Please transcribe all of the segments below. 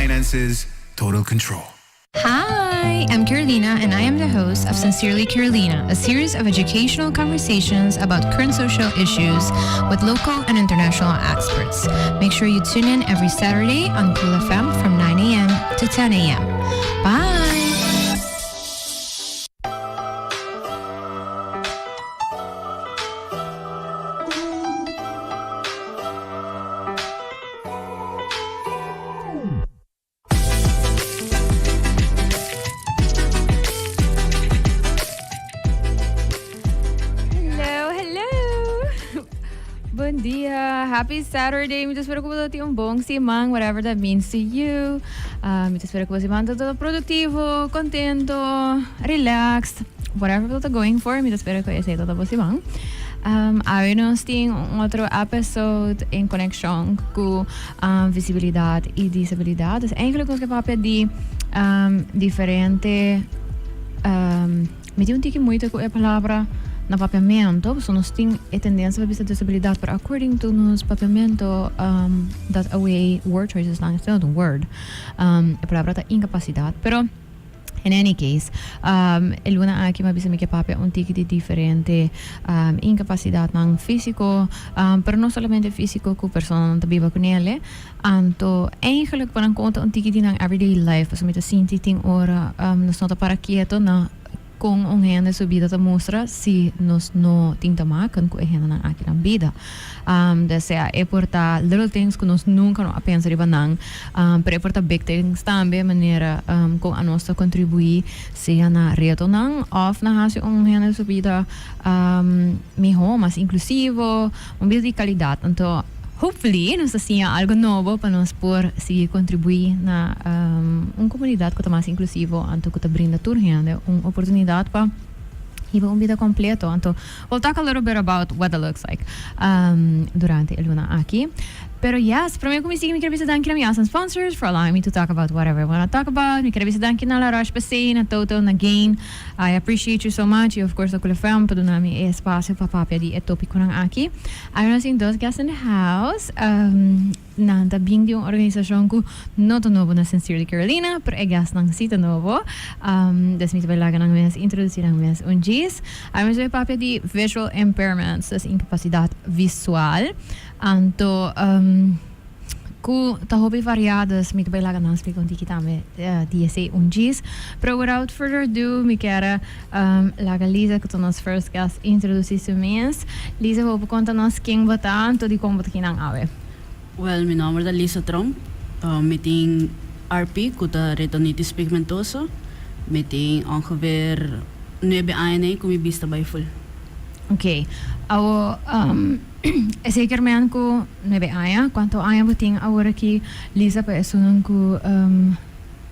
finances, total control. Hi, I'm Carolina, and I am the host of Sincerely Carolina, a series of educational conversations about current social issues with local and international experts. Make sure you tune in every Saturday on Cool FM from 9 a.m. to 10 a.m. Bye! Hello, hello. Bon dia, happy Saturday. Mi ta spera ku bo tin un bon siman, whatever that means to you. Uh, mi ta spera ku bo siman ta todo produktivo, kontento, relaxed, whatever bo ta going for. Mi ta spera ku esei ta bo siman. Um, awe nos tin un otro episode en konekshon ku um, visibilidat i disabilidat. Dus eigenlijk nos ke papia di um, diferente um, mi tin un tiki moeite ku e palabra na papiamento, so nos tin e tendensia pa bisa disabilidat, pero according to nos papiamento um, dat away word choices nan is not un word. Um, e palabra ta inkapasidat, pero In any case, e luna aki mi a bisa mi ke papia un tiki di diferente incapacidadnan fisico, pero no solamente fisico cu personanan ta biba cu nele. Anto eigenlijk pa nan conta un tiki di nan everyday life, pasobra mi ta sinti tin ora nos no ta para kieto na con un hende su bida ta mustra si nos no tin ta maken cu e hendenan aki nan bida. Dus sea e por ta little things cu nos nunca no a pensa riba nan, pero e por ta big things tambe, manera con anos ta contribui sea na retonan of na haci un hende su bida miho, mas inclusivo, un bida di calidad. Anto hopefully nos ta siña algo nobo pa nos por sigui contribui na un comunidad cu ta mas inclusivo anto cu ta brinda tur hende un oportunidad pa hiba un bida completo. Anto We'll talk a little bit about what that looks like durante e luna aki. Pero yes, prome ku mi sigui mi quiere bisa danki na mi awesome sponsors for allowing me to talk about whatever I wanna talk about. Mi quiere bisa danki na La Roche-Posay, na Toto, na Gain. I appreciate you so much y of course na Cool FM pa duna mi e espacio pa papia di e topiconan aki. Awe nos tin dos guests in the house. Nan ta bin di un organisashon ku no ta nobo na Sincerely Carolina, pero e gastnan si ta nobo. Des mi ta bai laga nan mes introdusí nan mes un djis. Awe nos bai papia di visual impairments, dus inkapasidat visual. Anto ku ta hopi variá, dus mi ta bai laga nan splika un tiki tambe di esei un djis. Pero without further ado mi kier laga Lisa ku ta nos first guest introdusí su mes. Lisa, bo por konta nos ken bo ta anto dikon bo ta kinan awe? Wel, mi nomber ta Lisa Tromp. Mi tin RP, cu ta retinitis pigmentosa. Mi tin ongeveer nuebe aña nei cu mi bista bay full. Ok. Awo, esey kier men cu nuebe aña. Cuanto aña bo tin awor aki, Lisa, pa esunnan cu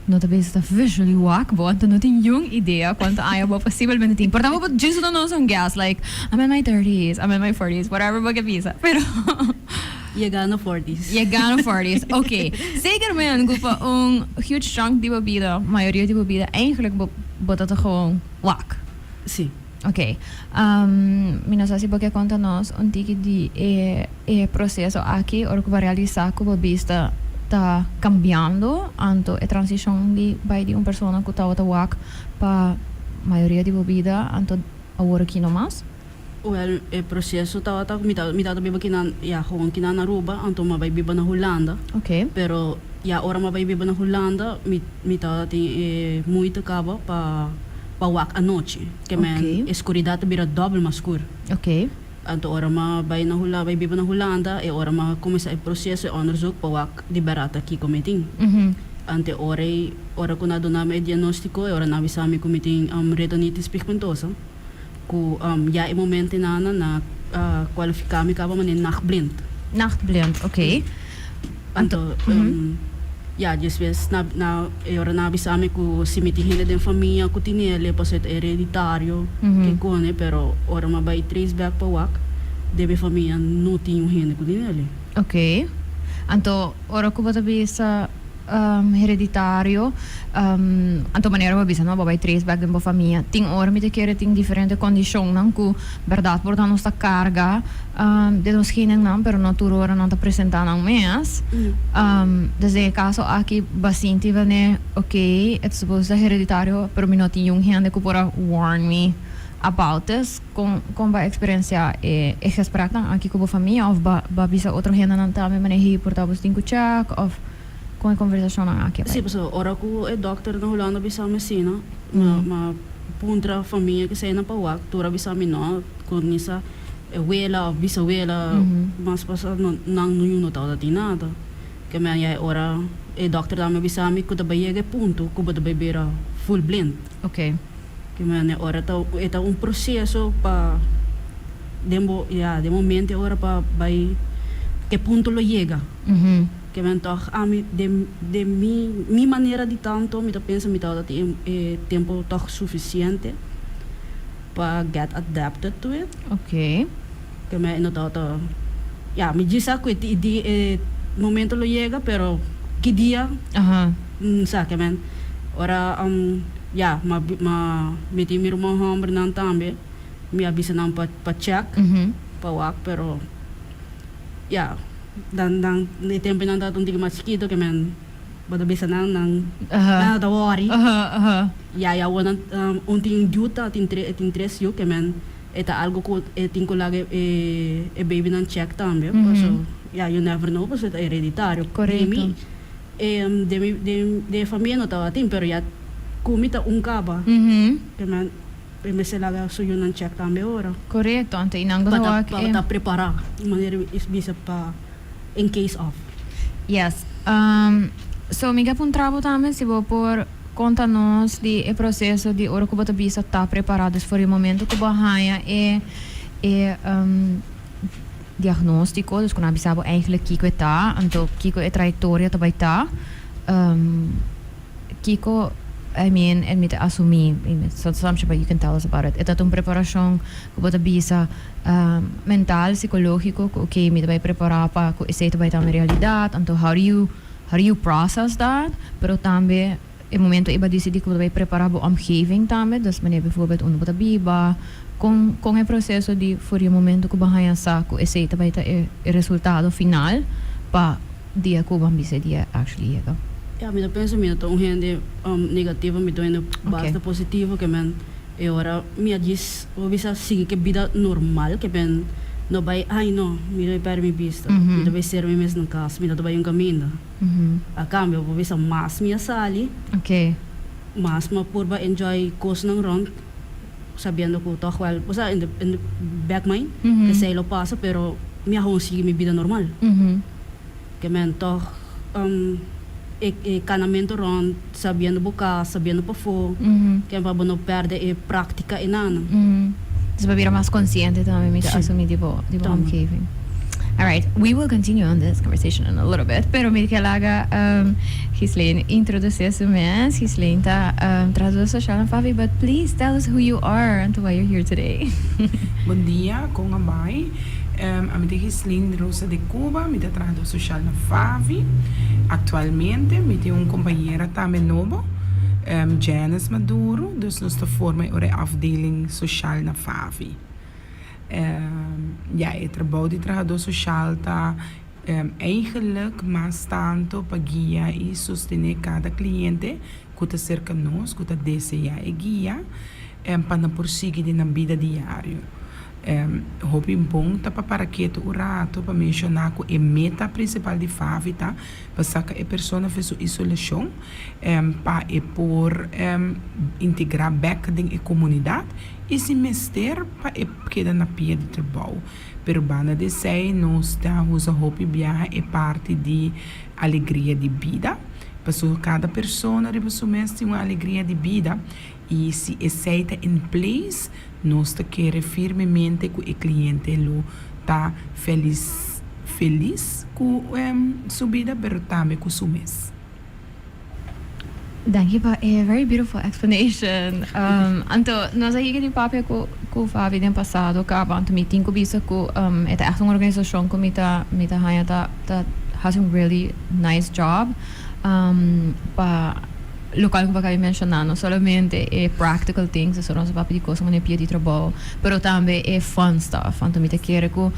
no ta bisa ta visually wak bo, anto no tin yun idea cuanto aña bo posiblemente tin. Por ta bo por djis duna nos un guess, like, I'm in my thirties, I'm in my forties, whatever bo ke bisa, pero. Yegando forties. Yegando forties, ok. Zeker men cu pa un huge chunk di bo bida, mayoria di bo bida, eigenlijk bo bo ta ta gewoon wak. Si. Ok. Mi no sa si bo ke conta nos un tiki di e e proceso aki ora cu bo a realisa cu bo bista ta cambiando, anto e transicion di bay di un persona cu tabata wak pa mayoria di bo bida, anto awor aki no mas. Wel, e proceso tabata cu mi ta mi tabata biba kinan, ya, gewoon kinan na Aruba, anto mi a bay biba na Hulanda. Ok. Pero, ya, ora mi a bay biba na Hulanda, mi mi tabata tin e moeite caba pa pa wak anochi. Ke men Ok. e scuridad ta bira dobbel mas scur. Ok. Anto ora mi a bay na Hula bay biba na Hulanda, e ora mi a cuminsa e proceso, e onderzoek pa wak di berdad ta kico mi tin. Anto e ora ey, ora cu nan a duna mi e diagnostico, e ora nan a bisa mi cu mi tin retinitis pigmentosa. Ku ya e momentenan nan a kualifiká mi kaba manera nachtblind. Nachtblind, oké. Anto, ya, despues na na e ora nan a bisa mi ku si mi tin hende den famia ku tin el, pasobra e ta hereditario, ke kone, pero ora mi a bai trace back pa wak, den mi famia no tin un hende ku tin el. Oké. Anto, ora ku bo ta bisa. Hereditario, anto manera bo a bisa no, bo a bai trace back den bo famia. Tin ora mi ta kere tin diferente kondishonnan ku bèrdat por ta nos ta karga den nos genennan, pero no tur ora nan ta presentá nan mes. Dus den e kaso aki bo a sinti wanneer, ok, e ta supos ta hereditario, pero mi no tin yun hende ku por a warn mi about this. Kon kon bo a eksperensiá e e gespreknan aki ku bo famia òf bo a bisa otro hendenan tambe manera hey por ta bo tin ku check òf Kon e konversashonnan aki a bai? Sí, pasobra ora ku e dòkter na Hulanda bisa mi asina, mi a puntra famia ku esei nan pa wak, tur a bisa mi no, ku ni sa e wela òf bisawela mas pasá nan niun no tabata tin nada. Ke men ya e ora e dòkter tambe a bisa mi ku ta bai yega e punto ku bo ta bai bira full blind. Ke men e ora ta e ta un proseso pa den bo ya den bo mente ora pa bai ke punto lo yega. Ke men tòg ami den den mi mi manera di tanto mi ta pensa mi tabata tin e tempo tòg sufisiente pa get adapted to it. Ke men e no tabata ya mi djis sa ku e di e momento lo yega pero ki dia sa ke men ora ya ma ma mi tin mi ruman hòmbernan tambe mi a bisa nan pa pa check pa wak pero ya. Dan dan e tempo nan tabata un tiki mas chikito ke men bo ta bisa nan nan nan ta wori ya ya awor nan un tin yu ta tin tres e tin tres yu ke men e ta algo ku e tin ku laga e e baby nan check tambe paso ya you never know paso e ta hereditario di mi e den mi den e famia no tabatin pero ya ku mi ta un kaba ke men. E mester laga su yunan check tambe ora. Korekto, anto i nan gosa wak e. Pa ta prepará, un manera is bisa pa in case of. Yes. So mi ke puntra bo tambe si bo por konta nos di e proseso di ora ku bo ta bisa ta prepará, dus for di momento ku bo haña e e diagnóstiko, dus ku nan a bisa bo eigenlijk kiko e ta, anto kiko e trayektoria ta bai ta. Kiko, I mean, en mi ta asumí, it's not assumption but you can tell us about it, e ta un preparashon ku bo ta bisa mental, sikológiko, ku oké mi ta bai prepará pa ku esei ta bai ta mi realidat, anto how do you, how do you process that? Pero tambe e momento ei bo a disidí ku bo ta bai prepará bo omgeving tambe, dus manera bijvoorbeeld unda bo ta biba, kon kon e proseso di for di e momento ku bo haña sa ku esei ta bai ta e resultado final pa dia ku bo a bisa e dia actually yega. Ya, mi ta pensa mi no ta un hende negativo, mi ta un hende basta positivo ke men e ora mi a djis bo bisa sigui ke bida normal ke men no bai ay no mi ta bai perde mi bista, mi ta bai sera mi mes na kas, mi no ta bai un kaminda. A kambio bo bisa mas mi a sali, mas mi a purba enjoy kosnan rond sabiendo ku tòg wèl, osea in the back mind esei lo pasa pero mi a gewoon sigui mi bida normal. Ke men tòg e e kanamentu rònt sabiendo bo kas, sabiendo pafó, ke pa bo no pèrdè e práktika einan. Dus bo bira mas konsiente tambe mi ta asumí di bo di bo omgeving. Alright, we will continue on this conversation in a little bit, pero mi ke laga Ghislaine introdusé su mes. Ghislaine ta trahador sosial na FAVI, but please tell us who you are and why you're here today. Bon dia, kon a bai? Ami ta Gislin Rosa de Cuba, mi ta trahador social na FAVI. Actualmente mi tin un compañera tambe nobo, Janice Maduro, dus nos ta forma e ora e afdeling social na FAVI. Ya, e trabou di trahador social ta eigenlijk mas tanto pa guia y sostene cada cliente cu ta cerca nos, cu ta desea e guia pa nan por sigui den nan bida diario. Hopi bon ta pa para ketu un rato pa menshoná ku e meta prinsipal di FAVI ta pa saka e persona for su isolashon pa e por integrá bèk den e komunidat i si mester pa e keda na pia di trabou. Pero banda di esei nos ta usa hopi biaha e parti di alegria di bida pasobra kada persona riba su mes tin un alegria di bida i si esei ta in place Nos ta kere firmemente ku e kliente lo ta felis felis ku su bida pero tambe ku su mes. Danki pa e very beautiful explanation. Anto nos a yega di papia ku ku Fabi den pasado kaba anto mi tin ku bisa ku e ta ègt un organisashon ku mi ta mi ta haña ta ta hasi un really nice job. Pa locual cu bo a caba di menciona, no solamente e practical things, eso nos a papia di cos manera pia di trabou, pero tambe e fun stuff. Anto mi ta kere cu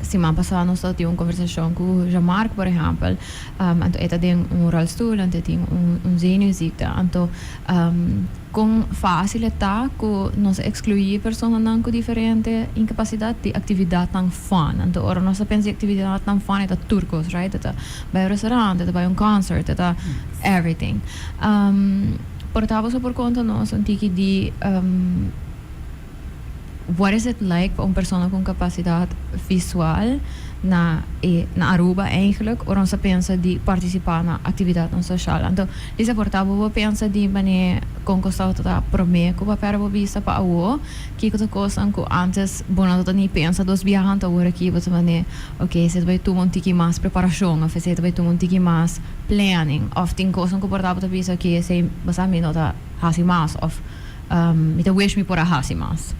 siman pasa nos ta tin un conversacion cu Jean-Marc, por ehempel, anto e ta den un rolstoel, anto e tin un zenuwziekte, anto Kon fásil e ta ku nos a ekskluí personanan ku diferente inkapasidat di aktividatnan fun? Anto ora nos ta pensa di aktividatnan fun e ta tur kos, right? E ta bai un restaurant, e ta bai un concert, e ta everything. Por ta boso por konta nos un tiki di what is it like pa un persona ku un kapasidat visual na e na Aruba eigenlijk ora nos ta pensa di partisipá na aktividatnan soshal. Anto Lisa por ta bo bo pensa di manera kon kos tabata ta promé ku bo a pèrdè bo bista pa awo? Kiko ta kosnan ku ántes bo no tabata ni pensa dos biaha anto awor aki bo ta manera ok esei ta bai tuma un tiki mas preparashon òf esei ta bai tuma un tiki mas planning òf tin kosnan ku por ta bo ta bisa ok esei bo sa mi no ta hasi mas òf Mi ta wish mi por a hasi mas.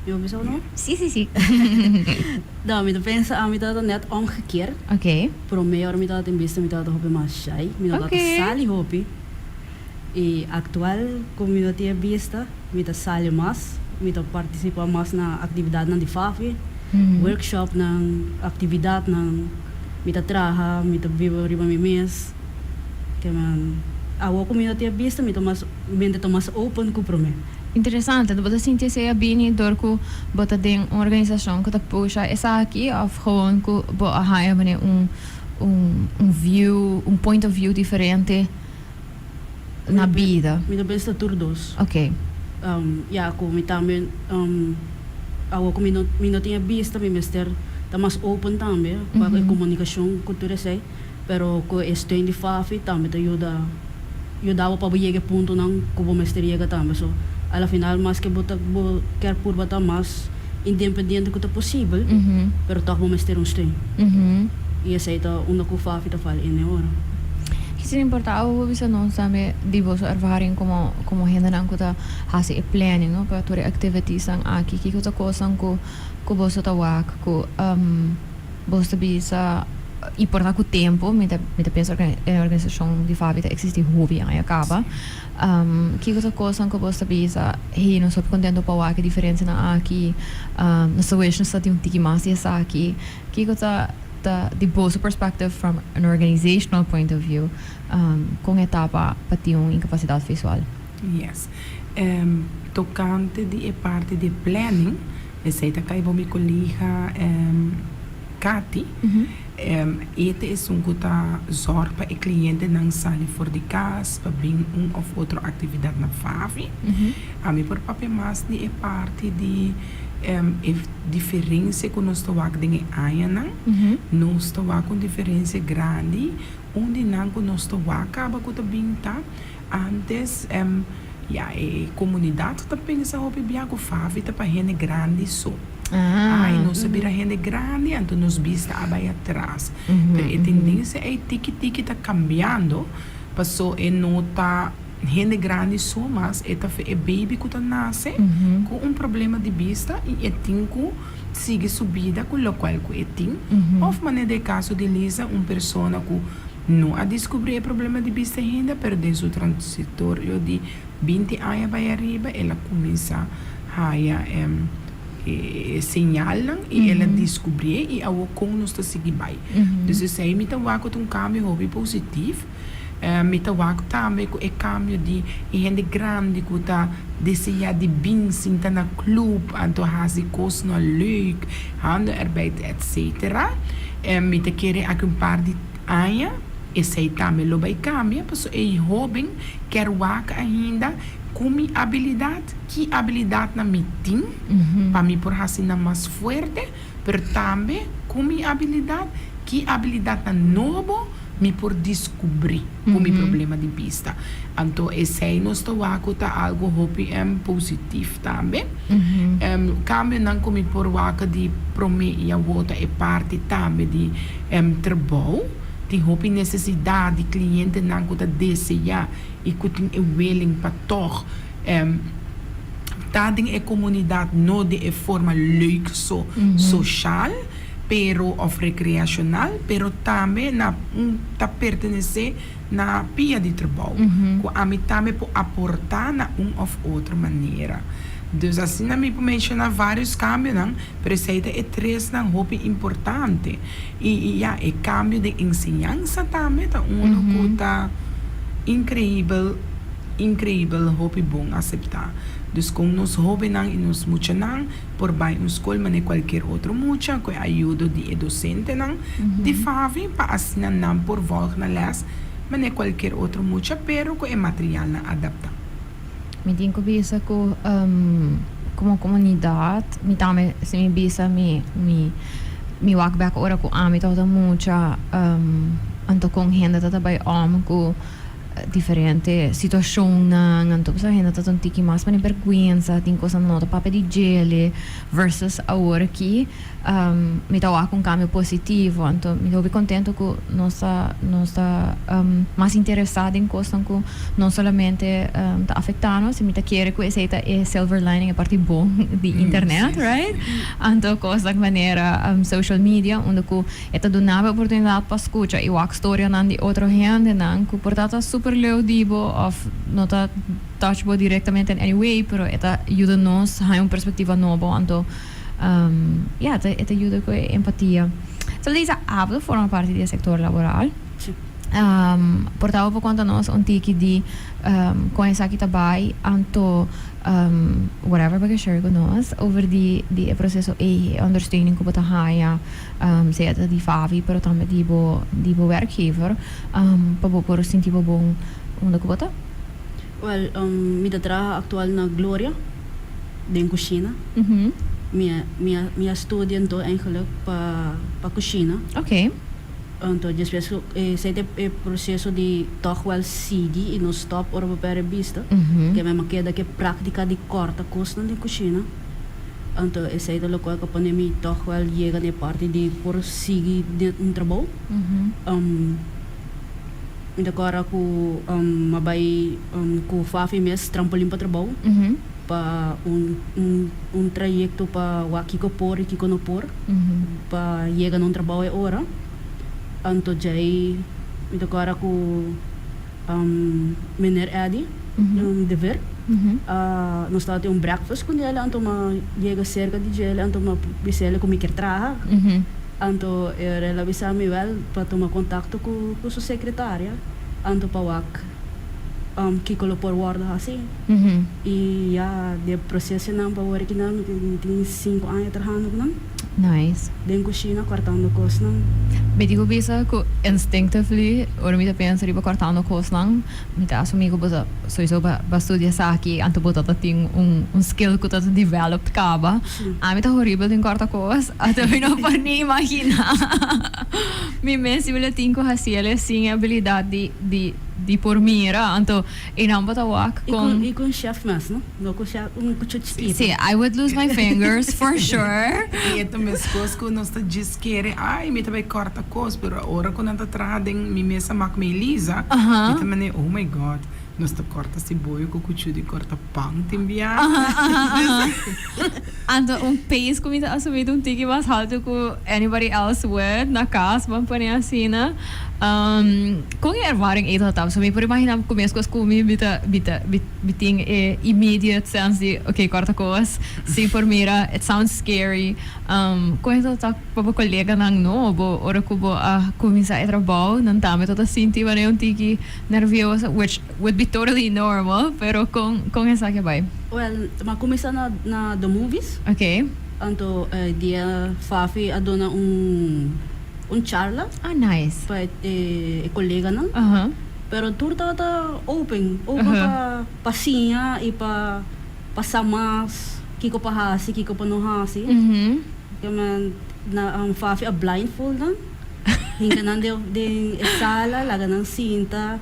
Mi por bisa no? Si, si, si. No, mi ta pensa ami tabata net omgekeerd. Ok. Prome ora mi tabata in bista mi tabata hopi mas shy. Mi no tabata sali hopi. I actual ku mi no tin e bista mi ta sali mas. Mi ta participa mas na actividadnan di FAFI, workshopnan, actividadnan. Mi ta traha, mi ta biba riba mi mes. Ke men awo ku mi no tin e bista mi ta mas mente ta mas open ku promé. Interesante. Bo ta sinti esei a bini dor ku bo ta den un organisashon ku ta pusha esaki òf gewoon ku bo a haña manera un un un view un point of view diferente na bida? Mi ta pensa tur dos. Oké. Ya ku mi tambe awo ku mi no mi no tin e bista mi mester ta mas open tambe pa e komunikashon ku tur esei. Pero ku e steun di Fafi tambe ta yuda yuda bo pa bo yega e puntonan ku bo mester yega tambe. So, a la final maske bo ta bo kier purba ta mas independiente ku ta posibel, pero tòg bo mester un steun. I esei ta unda ku Fafi ta fal in e ora. Kis ta importa abo bo bisa nos tambe di boso ervaring komo komo hendenan ku ta hasi e planning no pa tur e activitiesnan aki, kiko ta kosnan ku ku boso ta wak ku Bos ta bisa i por ta ku tempu mi ta mi ta pensa e organisashon di Fabi ta eksistí hopi aña kaba. Kiko ta kosnan ku bos ta bisa hey nos hopi kontento pa wak e diferensianan aki, nos ta wish nos ta tin un tiki mas di esaki. Kiko ta ta di boso perspective from an organizational point of view kon e ta pa pa tin un inkapasidat visual? Yes. Tokante di e parti di planning. Esei ta kai bo mi kolega Cathy. E ta esun ku ta zòrg pa e klientenan sali for di kas pa bin un òf otro aktividat na Favi. Ami por papia mas di e parti di e diferensia ku nos ta wak den e añanan. Nos ta wak un diferensia grandi. Un di nan ku nos ta wak kaba ku ta bin ta Antes, ya, e komunidat ta pensa hopi bia ku Favi ta pa hende grandi so. Ai, nos a bira hende grandi, anto nos bista a bai atras. Pero e tendensia ei tiki tiki ta kambiando, paso e no ta hende grandi so mas, e ta e baby ku ta nase ku un problema di bista i e tin ku sigui su bida ku lokual ku e tin. Òf manera den e kaso di Lisa, un persona ku No a descubri e problema di bista ainda, pero den su transitorio di 20 aña bay ariba el a cuminsa haya e señalnan y el a descubrie y awo con nos ta sigui bay. Dus esey mi ta wak cu ta un cambio hopi positiv. Mi ta wak tambe cu e cambio di e hende grandi cu ta desea di bin sinta na club anto haci cosnan leuk, handenarbeid etc. Mi ta kere aki un par di aña esei tambe lo bai kambia pasobra e hóben kier wak ainda ku mi abilidat, ki abilidatnan mi tin pa mi por hasi nan mas fuerte, pero tambe ku mi abilidat, ki abilidatnan nobo mi por diskubrí ku mi problema di bista. Anto esei nos ta wak ku ta algu hopi positif tambe. Kambionan ku mi por wak di promé i awor ta e parti tambe di trabou. Tin hopi nesesidat di klientenan ku ta deseá i ku tin e willing pa tòg ta den e komunidat no den e forma leuk so, soshal. pero of recreacional, pero tambe na un ta pertenece na pia di trabou, cu ami tambe por aporta na un of otro manera. Dus asina mi por menciona varios cambionan, pero esey ta e tresnan hopi importante. Y y ya, e cambio den enseñansa tambe ta uno cu ta increibel, increibel hopi bon acepta. Dus con nos hobennan y nos muchanan por bay un scol mane cualkier otro mucha cu e ayudo di e docentenan di FAVI pa asina nan por volg na les mane cualkier otro mucha pero cu e materialnan adapta. Mi tin cu bisa cu como comunidad mi tambe si mi bisa mi mi mi wak bek ora cu ami tabata mucha anto con hende ta ta bay om cu diferente situacionnan anto pasobra hende ta ta un tiki mas mane berguensa tin cosnan no ta papia di djele versus awor aki Mi ta wak un cambio positivo, anto mi ta hopi contento cu nos ta nos ta mas interesa den cosnan cu no solamente ta afecta nos, y mi ta kere cu esey ta e silver lining, e parti bon di internet, right? Anto cosnan manera social media unda cu e ta duna bo e oportunidad pa scucha y wak storianan di otro hendenan cu por ta ta super leu di bo of no ta touch bo directamente in any way, pero e ta yuda nos haña un perspectiva nobo, anto. Ya, e ta yuda ku e empatia. So Lisa, abo ta forma parti di e sektor laboral. Si. Por ta bo por konta nos un tiki di kon esaki ta bai, anto whatever bo ke share ku nos over di di e proseso ei, e ondersteuning ku bo ta haña, sea ta di FAVI pero tambe di bo di bo werkgever, pa bo por sinti bo bon unda ku bo ta. Wel, mi ta traha aktual na Gloria. Den kushina. Mi a mi a mi a studia anto eigenlijk pa pa kushina. Oké. Anto despues ku esei ta e proseso di tòg wèl sigui i no stòp ora bo pèrdè bista. Ke mi a keda ku e práktika di kòrta kosnan den kushina. Anto esei ta lokual ku a pone mi tòg wèl yega na e parti di por sigui den un trabou. Mi ta kòrda ku mi a bai ku Fafi mes trampolin pa trabou pa un un trayekto pa wak kiko por i kiko no por pa yega na un trabou e ora. Anto djei mi ta kòrda ku meneer Eddy de Ver a nos tabata tin un breakfast ku djele anto mi a yega serka di djele anto mi a bis'el ku mi kier traha. Anto el a bisa mi wel pa tuma contacto cu cu su secretaria anto pa wak kico lo por wordo haci. Y ya di e procesonan pa wor kinan mi tin cinco aña trahando cu nan. Nice. Den cushina cortando cosnan. Mi tin cu bisa cu instinctively ora mi ta pensa riba cortando cosnan mi ta asumi cu bo ta soiso ba studia esaki anto bo ta ta tin un skill cu ta ta developed caba. Ami ta horibel den corta cos. Ata mi no por ni imaginá mi mes si mi lo tin ku hasi el sin e abilidat di di di por mira. Anto e nan bo ta wak kon. I ku un chef mes, no? No ku chef, un kuchu chikitu. Si, I would lose my fingers for sure. I e ta meskos ku nos ta djis kere, ai mi ta bai kòrta kos, pero ora ku nan ta traha den mi mesa mak mi Elisa, mi ta manera, oh my God. Nos ta corta siboyo cu cuchu di corta pan tin bia. Anto un pace cu mi ta asumi ta un tiki mas halto cu anybody else would na cas, ban pone asina. Con e ervaring ei ta? So mi por imagina cu mescos cu mi, mi ta, mi ta, mi tin e immediate sense di ok, corta cos, si por mira, it sounds scary. Con e ta pa bo coleganan nobo ora cu bo a cuminsa e trabou, nan tambe ta ta sinti manera un tiki Nervioso, which would be totally normal, pero con con esaki a bai? Well, m'a cuminsa na na The Movies. Ok. Anto e dia Fafi a duna un un charla. Ah, nice. Pa e e coleganan. Pero tur tabata open, open pa pa siña y pa pa sa mas kico pa haci, kico pa no haci. Ke men na Fafi a blindfold nan. Hinka nan den e sala, laga nan sinta,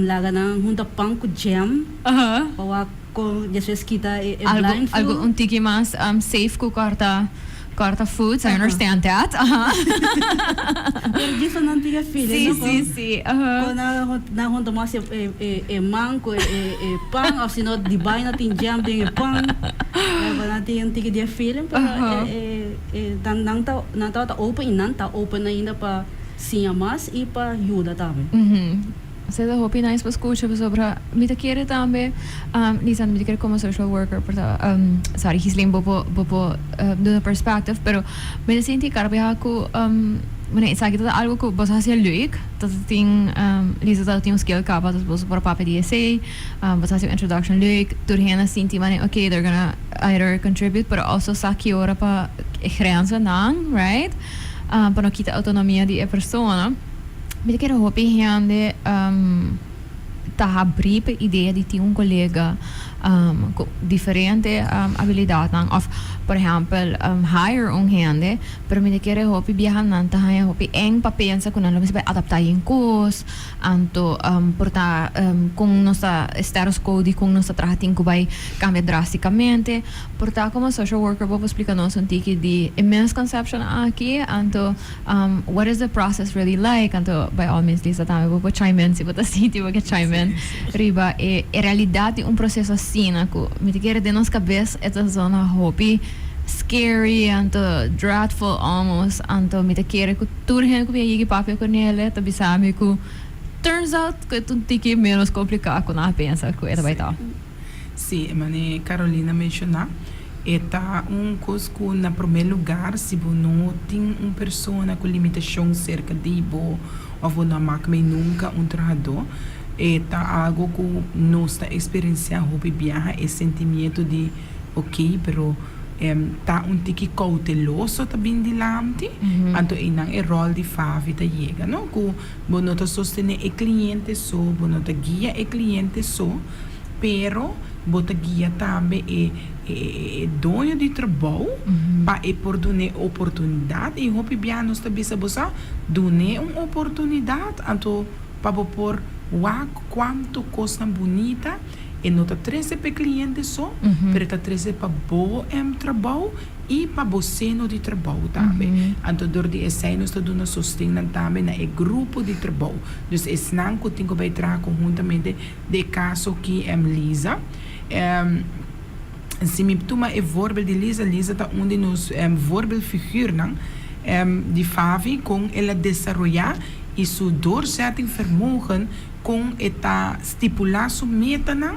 laga nan hunta pan ku jam pa wak kon despues kita e blindfold. Algo un tiki mas safe ku kòrta kòrta foods, I understand that. Pero djis pa nan tin e feeling no Si, si, si. Kon nan hunta mas e man ku e pan òf si no di baina tin jam den e pan. Ja, nan tin un tiki di e feeling, pero e nan tabata open y nan ta open ainda pa siña mas y pa yuda tambe. Esei ta hopi nice pa scucha pasobra mi ta kere tambe, Lisa, mi ta kere como social worker por ta, sorry Gislin, bo por bo por duna perspective, pero mi ta sinti cada biaha cu, bueno, esaki ta algo cu boso hacia leuk, ta tin, Lisa ta tin un skill caba, dus boso por papia di esey, boso haci un introduction leuk, tur hende a sinti manera ok, they're gonna either contribute pero also sa ki ora pa grenzennan, right, pa no kita autonomia di e persona. Mi ta kere hopi hende ta habrí pa e idea di tin un kolega ku diferente abilidatnan òf por ehèmpel hire un hende, pero mi ta kere hopi biaha nan ta haña hopi eng pa pensa ku nan lo mester bai adaptá yen kos, anto por ta kon nos ta status quo di kon nos ta traha tin ku bai kambia drástikamente. Por ta komo social worker bo por splika nos un tiki di e misconception aki, anto What is the process really like? Anto by all means Lisa tambe bo por chime in si bo ta sinti bo ke chime in riba e realidad di un proceso asina ku mi ta kere den nos kabes e ta zona hopi scary anto dreadful almost, anto mi ta kere ku tur hende ku mi a yegi papia ku nele ta bisa mi ku turns out ku e ta un tiki menos kompliká ku nan a pensa ku e ta bai ta. Sí, e manera Carolina menshoná, e ta un kos ku na promé lugar si bo no tin un persona ku limitashon serka di bo òf bo no a mak mei nunka un trahadó, e ta algu ku nos ta eksperensiá hopi biaha, e sentimiento di ok, pero ta un tiki kouteloso ta bin dilanti, anto einan e ròl di Favi ta yega, no? Ku bo no ta sostené e kliente so, bo no ta guia e kliente so, Pero bo ta guia tambe e e doño di trabou pa e por dun'é oportunidat i hopi bia nos ta bisa bo sa dun'é un oportunidat anto pa bo por wak kuantu kosnan bunita e no ta trese pa e kliente so pero e ta trese pa bo trabou i pa bo seno di trabou tambe. Anto dor di esei nos ta duna sostennan tambe na e grupo di trabou dus esnan ku tin ku bai traha konhuntamente. De caso ki em Lisa. Em si mi tuma e voorbeeld di Lisa, Lisa ta un di nos em voorbeeldfiguurnan em di Favi con el a desaroya y su doorzettingsvermogen con e ta stipula su metanan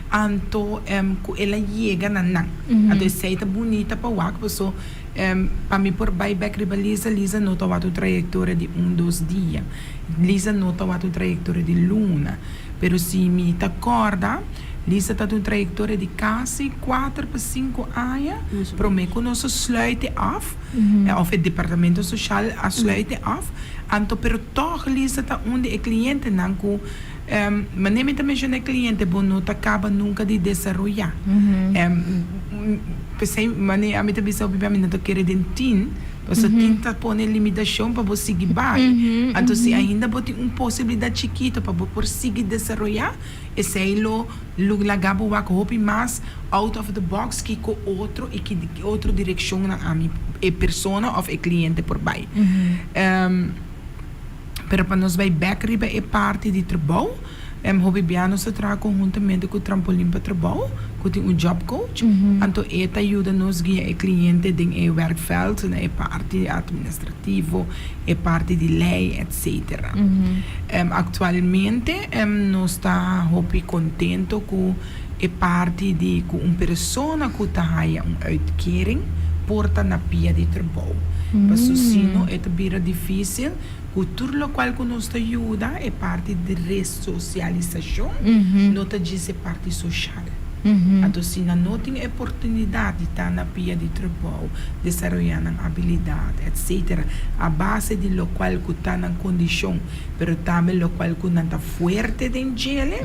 anto em cu el a yega na nan. Anto esey ta bunita pa wak paso em pa mi por bay bek riba Lisa, Lisa no ta wak un trayectoria di un dos dia. Lisa no tawata un trayectoria di luna, pero si mi ta corda, Lisa tawata un trayectoria di casi cuater pa cinco aña prome cu nos a sluit e af, of e departamento social a sluit e af, anto pero toch Lisa ta un di e clientenan cu, manera mi ta menciona e cliente bo no ta caba nunca di desaroya. P'esey manera ami ta bisa hopi bia mi no ta kere den tin. Pasobra tin ta pone limitashon pa bo sigui bai. Anto si ainda bo tin un posibilidat chikito pa bo por sigui desaroyá, esei lo lo laga bo wak hopi mas out of the box kiko otro i ki otro direkshonnan ami e persona òf e kliente por bai. Pero pa nos bai bèk riba e parti di trabou. Hopi bia nos ta traha konhuntamente ku Trampolin pa Trabou, ku tin un job coach. Anto e ta yuda nos guia e kliente den e werkveld, na e parti administrativo, e parti di lei, etcetera. Aktualmente nos ta hopi kontento ku e parti di ku un persona ku ta haya un uitkering por ta na pia di trabou. Paso sino e ta bira difísil. Ku tur lokual ku nos ta yuda, e parti di resosialisashon no ta djis e parti soshal. Anto si nan no tin e oportunidat di ta na pia di trabou, desaroyá nan abilidat, etcetera, a base di lokual ku ta nan kondishon, pero tambe lokual ku nan ta fuerte den djele,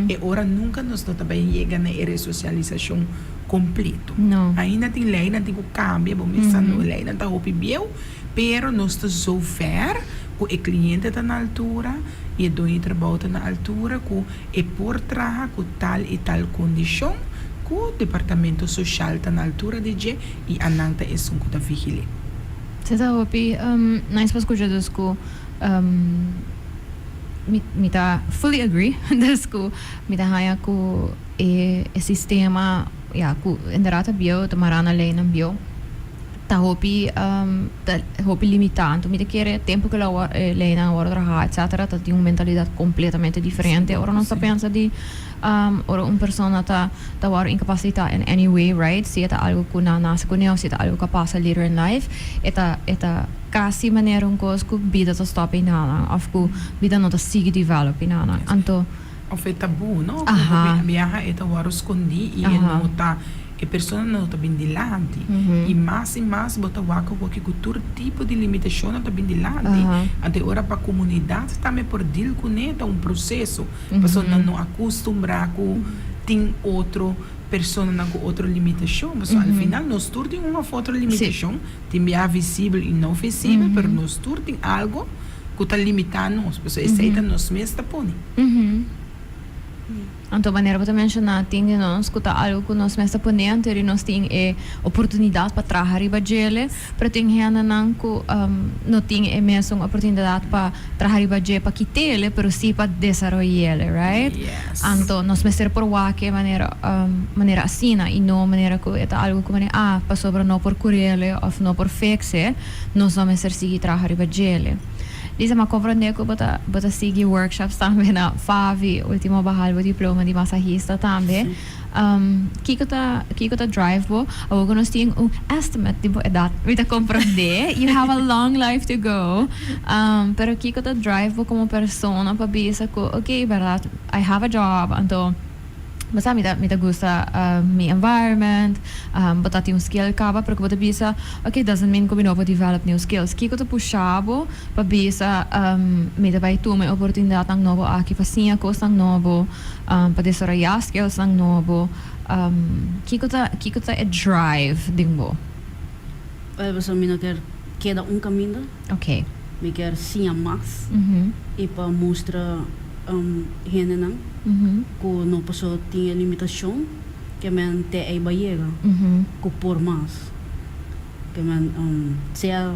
e ora nunka nos no ta bai yega na e resosialisashon kompleto. Ainda tin leinan tin ku kambia, bo mester sa no leinan ta hopi bieu. Pero nos ta zo ver cu e cliente ta na altura y e doño di trabou ta na altura cu e por traha cu tal y tal condicion cu departamento social ta na altura di dje y anan ta esun cu ta vigil'é. Esei ta hopi nice pa scucha dus cu mi ta fully agree dus cu mi ta haya cu e sistema. ya, ku inderdaad ta bieu, ta mará na leinan bieu, ta hopi ta hopi limitá. Anto mi ta kere tempu ku e leinan a wòrdu trahá etcetera ta tin un mentalidat kompletamente diferente. Ora nos ta pensa di ora un persona ta ta wòrdu inkapasitá in any way, right, si e ta algu ku nan nase kuné òf si e ta algu ku a pasa later in life, e ta e ta kasi manera un kos ku bida ta stòp einanan òf ku bida no ta sigui develop einanan. Anto. Of e tabú, no? Ku hopi biaha e ta wòrdu skondí i e no ta, e persona no ta bin dilanti. I mas i mas bo ta wak awor ku tur tipo di limitashonnan ta bin dilanti. Anto e ora pa komunidat tambe por deal kuné ta un proseso, pasobra nan no a kustumbrá ku tin otro personanan ku otro limitashon. Pasobra al final nos tur tin un òf otro limitashon, tin biaha visibel i no visibel, pero nos tur tin algu ku ta limitá nos, pasobra esei ta nos mes ta pone. Anto manera bo ta menshoná tin di nos ku ta algu ku nos mes ta pone anto di nos tin e oportunidat pa traha riba djele, pero tin hendenan ku no tin e mesun oportunidat pa traha riba dje pa kit'ele pero si pa desaroy'ele, right? Anto nos mester por wak e manera manera asina i no manera ku e ta algu ku manera ah pasobra no por kur'ele òf no por fix'e. Nos no mester sigui traha riba djele. Lisa, m'a comprende cu bo ta bo ta sigui workshops tambe na FAVI, ultimo bahal bo diploma di masahista tambe. Kico ta kico ta drive bo? Awor cu nos tin un estimate di bo edad, mi ta comprende, you have a long life to go, pero kico ta drive bo como persona pa bisa cu ok, berdad, I have a job, anto. Bo sa mi ta mi ta gusta mi environment, bo ta tin un skill caba pero cu bo ta bisa ok doesn't mean cu mi no por develop new skills. Kico ta pusha bo pa bisa mi ta bay tuma e oportunidadnan nobo aki pa siña cosnan nobo, pa desaroya skillsnan nobo, kico ta kico ta e drive den bo? Pasobra mi no kier keda un caminda. Ok. Mi kier siña mas y pa mustra hendenan cu no paso tin e limitacion ke men te ey ba yega cu por mas. Ke men sea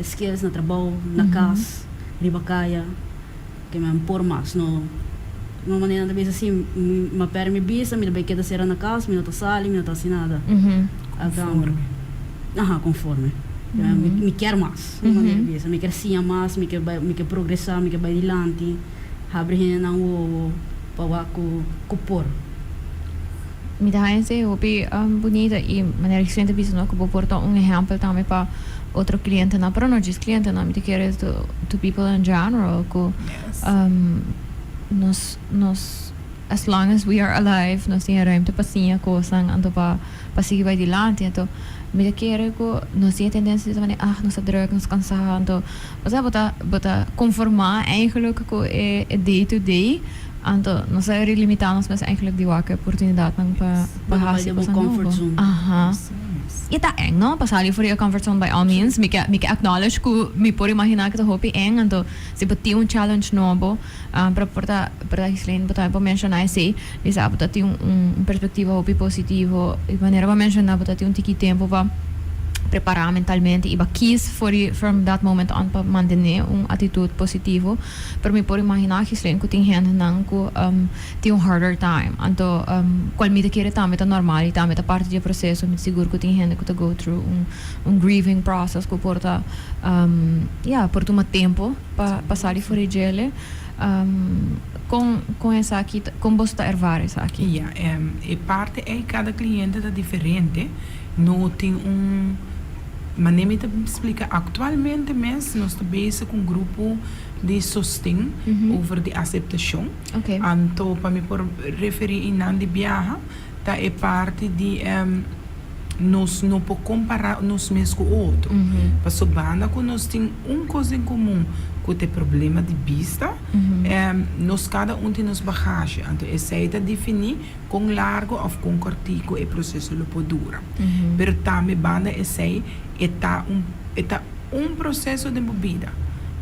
skills na trabou, na cas, riba caya ke men por mas. No no manera nan ta bisa si mi a perde mi bista mi ta bay keda cera na cas mi no ta sali mi no ta haci nada. Conforme. Aha, conforme. Mi kier mas, un manera di bisa. Mi kier siña mas, mi kier bai, mi kier progresá, mi kier bai dilanti, habri hendenan wowo pa wak ku ku por. Mi ta haña esei hopi bunita i manera ki Sven ta bisa no ku bo por ta un ehèmpel tambe pa otro klientenan, pero no djis klientenan, mi ta kere to people in general ku nos nos as long as we are alive nos tin e ruimte pa siña kosnan anto pa pa sigui bai dilanti. Anto mi ta kere ku nos tin e tendensia di ta manera ah nos ta druk, nos kansa anto osea bo ta bo ta konformá eigenlijk ku e day to day anto nos ta limitá nos mes eigenlijk di wak e oportunidatnan pa pa hasi kosnan nobo. Aha. I ta eng no pa sali for di e comfort zone by all means mi ke mi ke acknowledge ku mi por imaginá ku ta hopi eng anto si bo tin un challenge nobo Pero por ta por ta Gislene bo tambe por menshoná esei, mi sa bo ta tin un perspektiva hopi positivo i manera bo a menshoná bo ta tin un tiki tempu pa prepará mentalmente i bo a kies for di from that moment on pa mantené un atitut positivo. Pero mi por imaginá Gislene ku tin hendenan ku tin un harder time anto kual mi ta kere tambe ta normal i tambe ta parti di e proseso. Mi ta sigur ku tin hende ku ta go through un grieving process ku por ta ya por tuma tempu. Pa pa sali for e djele kon kon esaki ta kon boso ta ervaar esaki? Ya, e parti ei kada kliente ta diferente, no tin un manera mi ta splika aktualmente mes nos ta bezig ku un grupo di sosten over di aseptashon, anto pa mi por referí einan di biaha ta e parti di nos no por kompará nos mes ku otro. Pasobra banda ku nos tin un kos den komun ku ta e problema di bista, nos kada un tin nos bagage. Anto esei ta definí kon largu òf kon kòrtiku e proseso lo por dura. Pero tambe banda esei e ta un e ta un proseso den bo bida.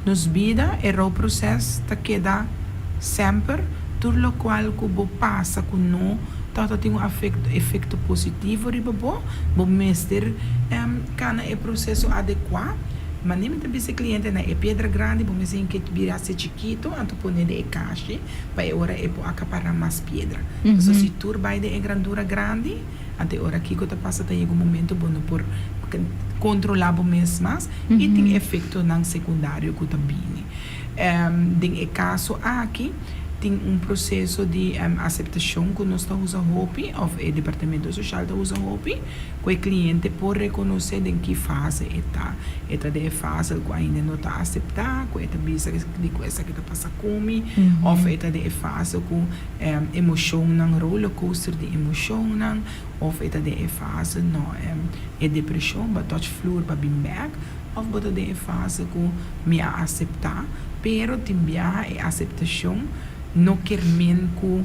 Nos bida e rouproses ta keda semper tur lokual ku bo pasa ku no tabata tin un efekto positivo riba bo, bo mester kana e proseso adekuá. Mane mi ta bisa e clientenan e piedra grandi bo mester hinca bira haci chikito anto pone den e kashi pa e ora e por acapara mas piedra. Pasobra si tur bay den e grandura grandi anto e ora kico ta pasa ta yega un momento bo no por controla bo mes mas y tin efectonan secundario cu ta bini. Den e caso aki tin un proceso di aceptacion cu nos ta usa hopi of e departamento social ta usa hopi. Ku e kliente por rekonosé den ki fase e ta. E ta den e fase ku ainda no ta aseptá, ku e ta bisa di ku esaki ta pasa ku mi, òf e ta den e fase ku emoshonnan, rollercoaster di emoshonnan, òf e ta den e fase no e depreshon ba touch flur ba bin bèk, òf bo ta den e fase ku mi a aseptá, pero tin biaha e aseptashon no kier men ku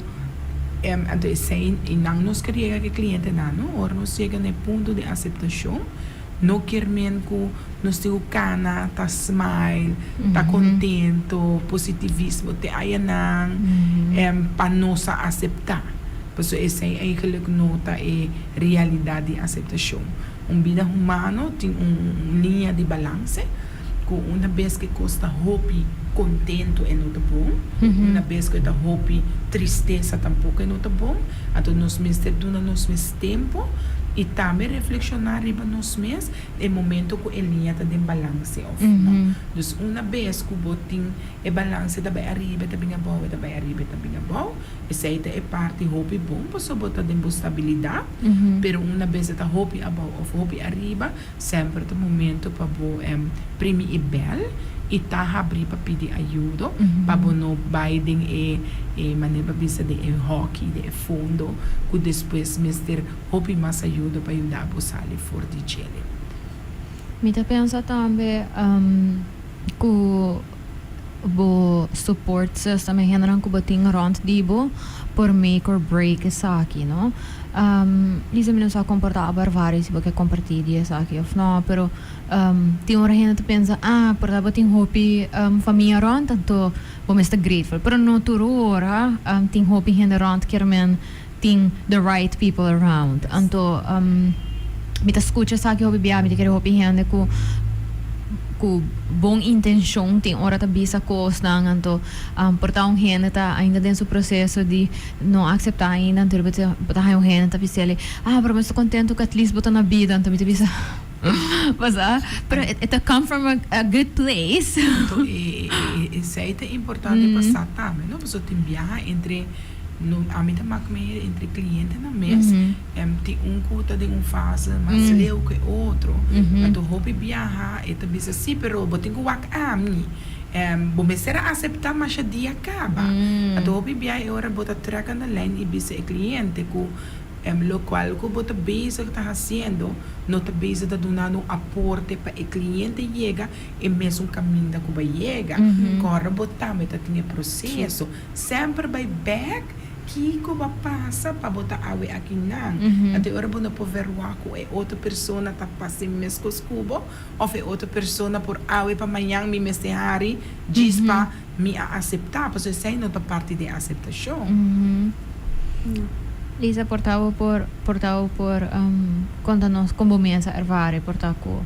anto esei i nan nos ker yega ku e klientenan no ora nos yega na e punto di aseptashon no kier men ku nos tin ku kana ta smile ta kontento positivismo te ayanan pa nos a aseptá pasobra esei eigenlik no ta e realidat di aseptashon un bida humano tin un liña di balanse. Ku una bes ku e kos ta hopi kontentu e no ta bon, una bes ku e ta hopi tristesa tampoko e no ta bon. Anto nos mester duna nos mes tempu i tambe reflekshoná riba nos mes e momento ku e liña ta den balanse òf no. Dus una bes ku bo tin e balanse ta bai ariba e ta bin abou, e ta bai ariba e ta bin abou, esei ta e parti hopi bon pasobra bo ta den bo stabilidat, pero una bes e ta hopi abou òf hopi ariba, Semper ta momento pa bo primi e bel y ta habri pa pidi ayudo pa bo no bay den e e manera pa bisa den e hoki den e fondo cu despues mester hopi mas ayudo pa yuda bo sali for di djele. Mi ta pensa tambe cu bo support system, e hendenan cu bo tin rond di bo por make or break esaki, no? Lisa mi no sa comporta abarvari si bo ke comparti di esaki of no, pero tin ora hende ta pensa, ah, por ta bo tin hopi famia rond, anto bo mester grateful. Pero no tur ora tin hopi hende rond kier men tin the right people around. Anto mi ta scucha esaki hopi bia, mi ta kere hopi hende cu cu bon intencion tin ora ta bisa cosnan, anto por ta un hende ta ainda den su proceso di no acepta ainda, anto bo ta bo ta haya un hende ta bisele, ah pero mi esta contento cu at least bo ta na bida, anto mi ta bisa basa, pero e ta come from a good place. Anto esey ta importante pa sa tambe no, pasobra tin biaha entre. No, ami ta mak meer entre clientenan mes. Tin un cu ta den un fase mas leu cu e otro. Anto hopi biaha e ta bisa, si, pero bo tin cu wak ami. Bo mester a acepta masha dia caba. Anto hopi biaha e ora bo ta trek aan de lijn y bisa e cliente cu locual cu bo ta bezig ta haciendo no ta bezig ta dunando un aporte pa e cliente yega e mesun caminda cu bo a yega. Corda bo tambe ta tin e proceso. Semper bai bek kiko bo a pasa pa bo ta awe akinan. Anto e ora bo no por verwagt ku e otro persona ta pasa e meskos ku bo òf e otro persona por awe pa mañan mi mester hari djis pa mi a aseptá, pasobra esei no ta parti di e aseptashon. Lisa, por ta bo por por ta bo por konta nos kon bo mes a ervara e por ta ku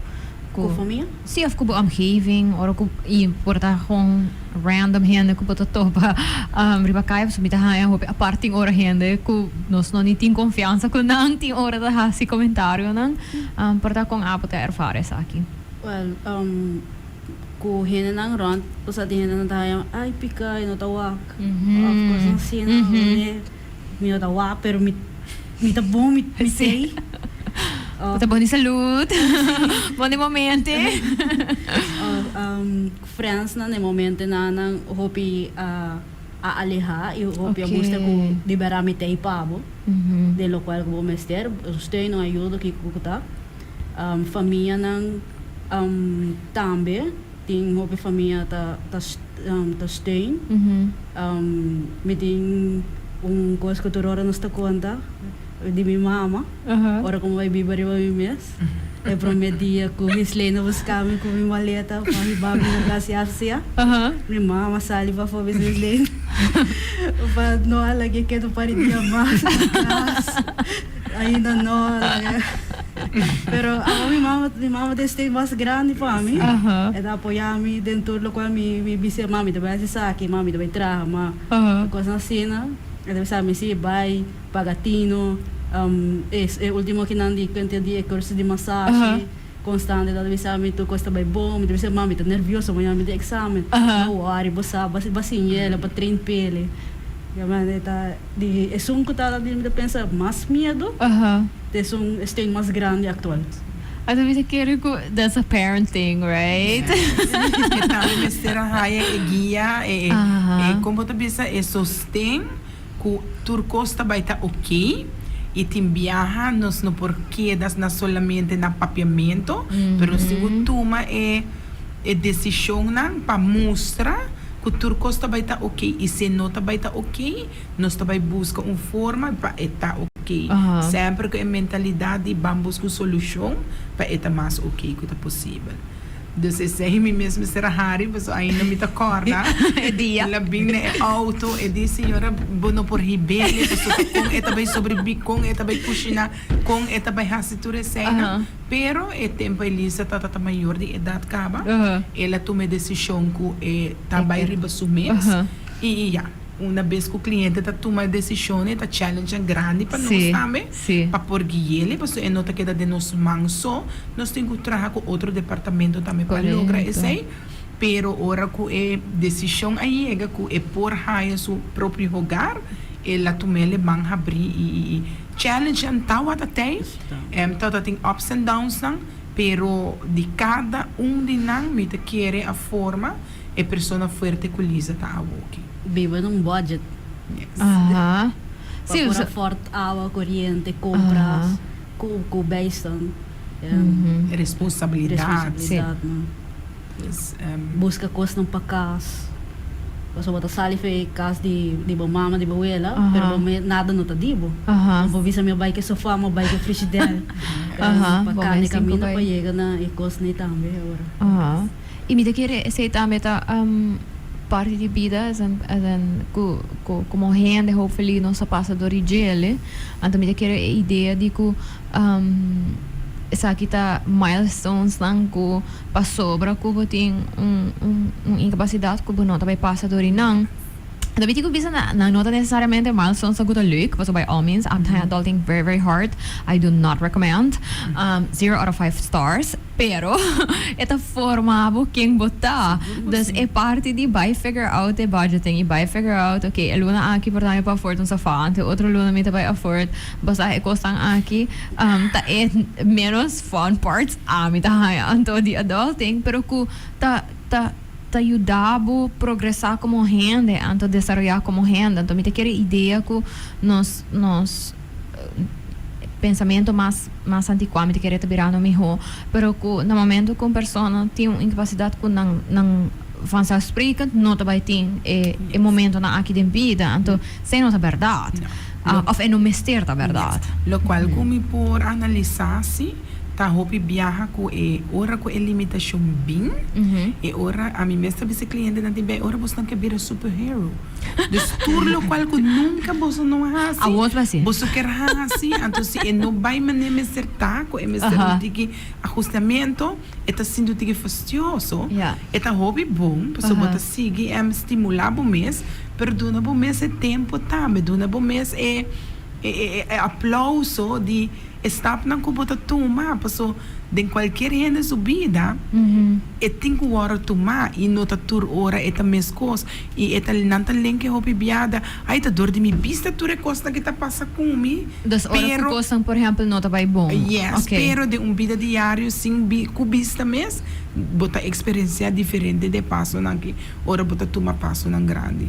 Ku famia? Sí, òf ku bo omgeving, ora ku i por ta gewoon random hende ku bo ta topa riba kaya pasobra mi ta haña hopi apart tin ora hende ku nos no ni tin konfiansa ku nan tin ora ta hasi komentarionan. Por ta kon abo ta ervara esaki? Wèl, ku hendenan rònt, bo sa tin hendenan ta haña ay pika e no ta wak òf kosnan asina, mi no ta wak pero mi mi ta bon mi tei. Bo ta bon di salud, bon di momente. Friendsnan e momentenan nan hopi a aleha y hopi a mustra cu di berdad mi tei pa bo den locual cu bo mester, steun o ayudo kico cu ta. Famianan tambe tin hopi famia ta ta steun. Mi tin un cos cu tur ora nos ta conta di mi mama ora cu mi bay biba riba mi mes. E prome dia cu Gislena busca mi cu mi maleta pa hiba mi na Garcia mi mama sali pafó bisa Gislena pa no a laga e keda un par di dia mas na cas ainda no a laga. Pero awo mi mama ta steun mas grandi pa mi. E ta apoya mi den tur loke mi bisa: "Mami, ta bay esaki, mami, ta bay traha," ma cos asina, e ta bisa mi si bay paga tino. E ultimo cu nan di cuenta di e curso di massage. Constante ta bisa mi tur cos ta bay bon. Mi ta bisa: "Mami, ta nervioso, mañana mi tin examen." "No worry, bo sa, bo siñ'e pa train p'e." Ja, maar ta di esun cu ta di mi ta pensa mas miedo. E un steun mas grandi actual. Anto mi ta kere cu that's a parent thing, right? E tambe mester a haya e guia e con bo ta bisa, e sosten cu tur cos ta bay ta ok y tin biaha nos no por keda na solamente na papiamento, pero si bo tuma e decisionnan pa mustra cu tur cos ta bay ta ok y si no ta bay ta ok, nos ta bay busca un forma pa e ta ok. Semper cu e mentalidad di ban busca un solucion pa e ta mas ok cu ta posibel. Dus esey mi mes mester a hari, paso ainda mi ta corda. E dia. El a bin na e auto, e di: "Señora, bo no por hib'e, paso con e ta bay sobrevivi, con e ta bay cushina, con e ta bay haci tur esey?" Pero e tempo Elisa ta mayor di edad caba. El a tuma e decision cu e ta bay riba su mes. Y ja, un bes cu cliente ta tuma decision, ta challenge grandi pa nos tambe. Pa por gui'e, paso e no ta keda den nos man so, nos tin cu traha cu otro departamento tambe pa logra esey. Pero ora cu e decision a yega cu e por haya su propio hogar, el a tum'e man habri y challenge nan tawata tey, tawata tin ups and downs nan, pero di cada un di nan mi ta kere a forma e persona fuerte cu Lisa ta awoki. Biba den un budget. Pa por afford awa, coriente, compras, cu bijstand. Responsabilidad. Responsabilidad, no? Dus, Busca cosnan pa cas. Paso bo ta sali for cas di bo mama, di bo abuela, pero bo me, nada no ta di bo. Bo bisa: "Mi bay cu sofa, mi bay cu frigidaire." Pa Bo cana mes tin cu camina pa bay. yega na e cosnan tambe awor. Y mi ta kere esey tambe ta parti di bida as in cu como hende hopefully nos a pasa door di dje. Anto mi ta kere e idea di cu esaki ta milestones nan cu pasobra cu bo tin un incapacidad cu bo no ta bay pasa door di nan. Anto mi tin cu bisa na no ta necesariamente milestones cu ta leuk, pasobra by all means I'm adulting very, very hard. I do not recommend. 0 out of 5 stars. Pero e ta forma bo ken bo ta. Dus e parti di bay figure out e budgeting y bay figure out, okay, e luna aki por ta mi pa afford un sofa, anto otro luna mi ta bay afford basta e cosnan aki, ta e menos fun parts ami ta haya anto di adulting, pero cu ta yuda bo progresa como hende, anto desaroya como hende. Anto mi ta kere idea cu nos pensamento mas anticua, mi ta kere ta birando miho, pero cu na momento cu un persona tin un incapacidad cu nan vanzelfsprekend no ta bay tin e momento nan aki den bida, anto esey no ta berdad. No. Of e no mester ta berdad. Lo cual cu mi por analisa si ta hopi biaha cu e ora cu e limitacion bin, e ora ami mes ta bisa clientenan tin bay ora bosnan ke bira superhero. Dus tur lo cual cu nunca boso no hasi, Awor ta hasi. Boso kier hasi, anto si e no bay mane mester ta, cu e mester un tiki ajustamento, e ta sinti un tiki fastioso. E ta hopi bon, pasobra bo ta sigui stimula bo mes, pero duna bo mes e tempo tambe, duna bo mes e aplauso di e stapnan cu bo ta tuma, paso den cualkier hende su bida, e tin cu wordo tuma y no ta tur ora e ta mes cos y e ta nan ta lenke hopi biada: "Ay, ta door di mi bista tur e cosnan cu ta pasa cu mi." Dus ora Pero cu cosnan, por ehempel, no ta bay bon. Yes, pero den un bida diario sin cu bista mes, bo ta experiencia diferente de pasonan cu ora bo ta tuma pasonan grandi.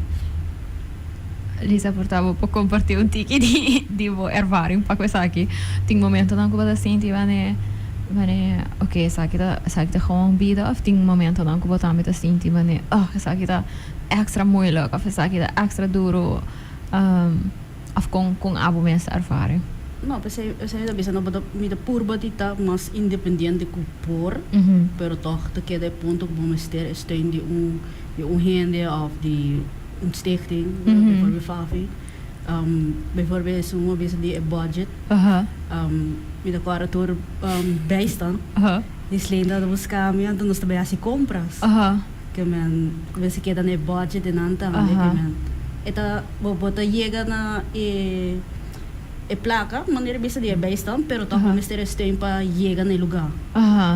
Lisa, por ta bo por comparti un tiki di bo ervaring pa cu esaki. Tin momentonan cu bo ta sinti mane, ok, esaki ta gewoon bida, of tin momentonan cu bo tambe ta sinti mane, oh, esaki ta extra moeilijk of esaki ta extra duro, of con abo mes ervaring? No, pesey ta bisa no mi ta purba di ta mas independiente cu por, pero toch ta keda e punto cu bo mester steun di un hende of di un stichting, bijvoorbeeld FAVI. Bijvoorbeeld esun bo bisa di e budget. Mi ta kòrda tur bijstand. Gislene tabata buska mi anto nos ta bai hasi kompras. Ke men mester keda na e budget di nan tambe. Ke men e ta bo bo ta yega na e e plaka manera bisa di e bijstand pero tòg bo mester e steun pa yega na e lugá.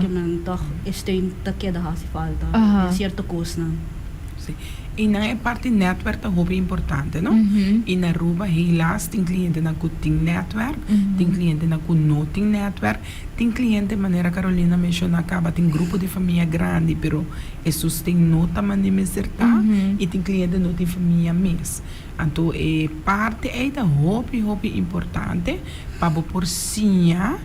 Ke men tòg e steun ta keda hasi falta den sierto kosnan. Sí. I nan e parti netwerk ta hopi importante, no? I na Aruba helaas tin clientenan cu tin netwerk, tin clientenan cu no tin netwerk, tin cliente manera Carolina menciona caba tin grupo di famia grandi pero e sosten no ta mane mester ta i tin cliente no tin famia mes. Anto e parti ey ta hopi hopi importante pa bo por siña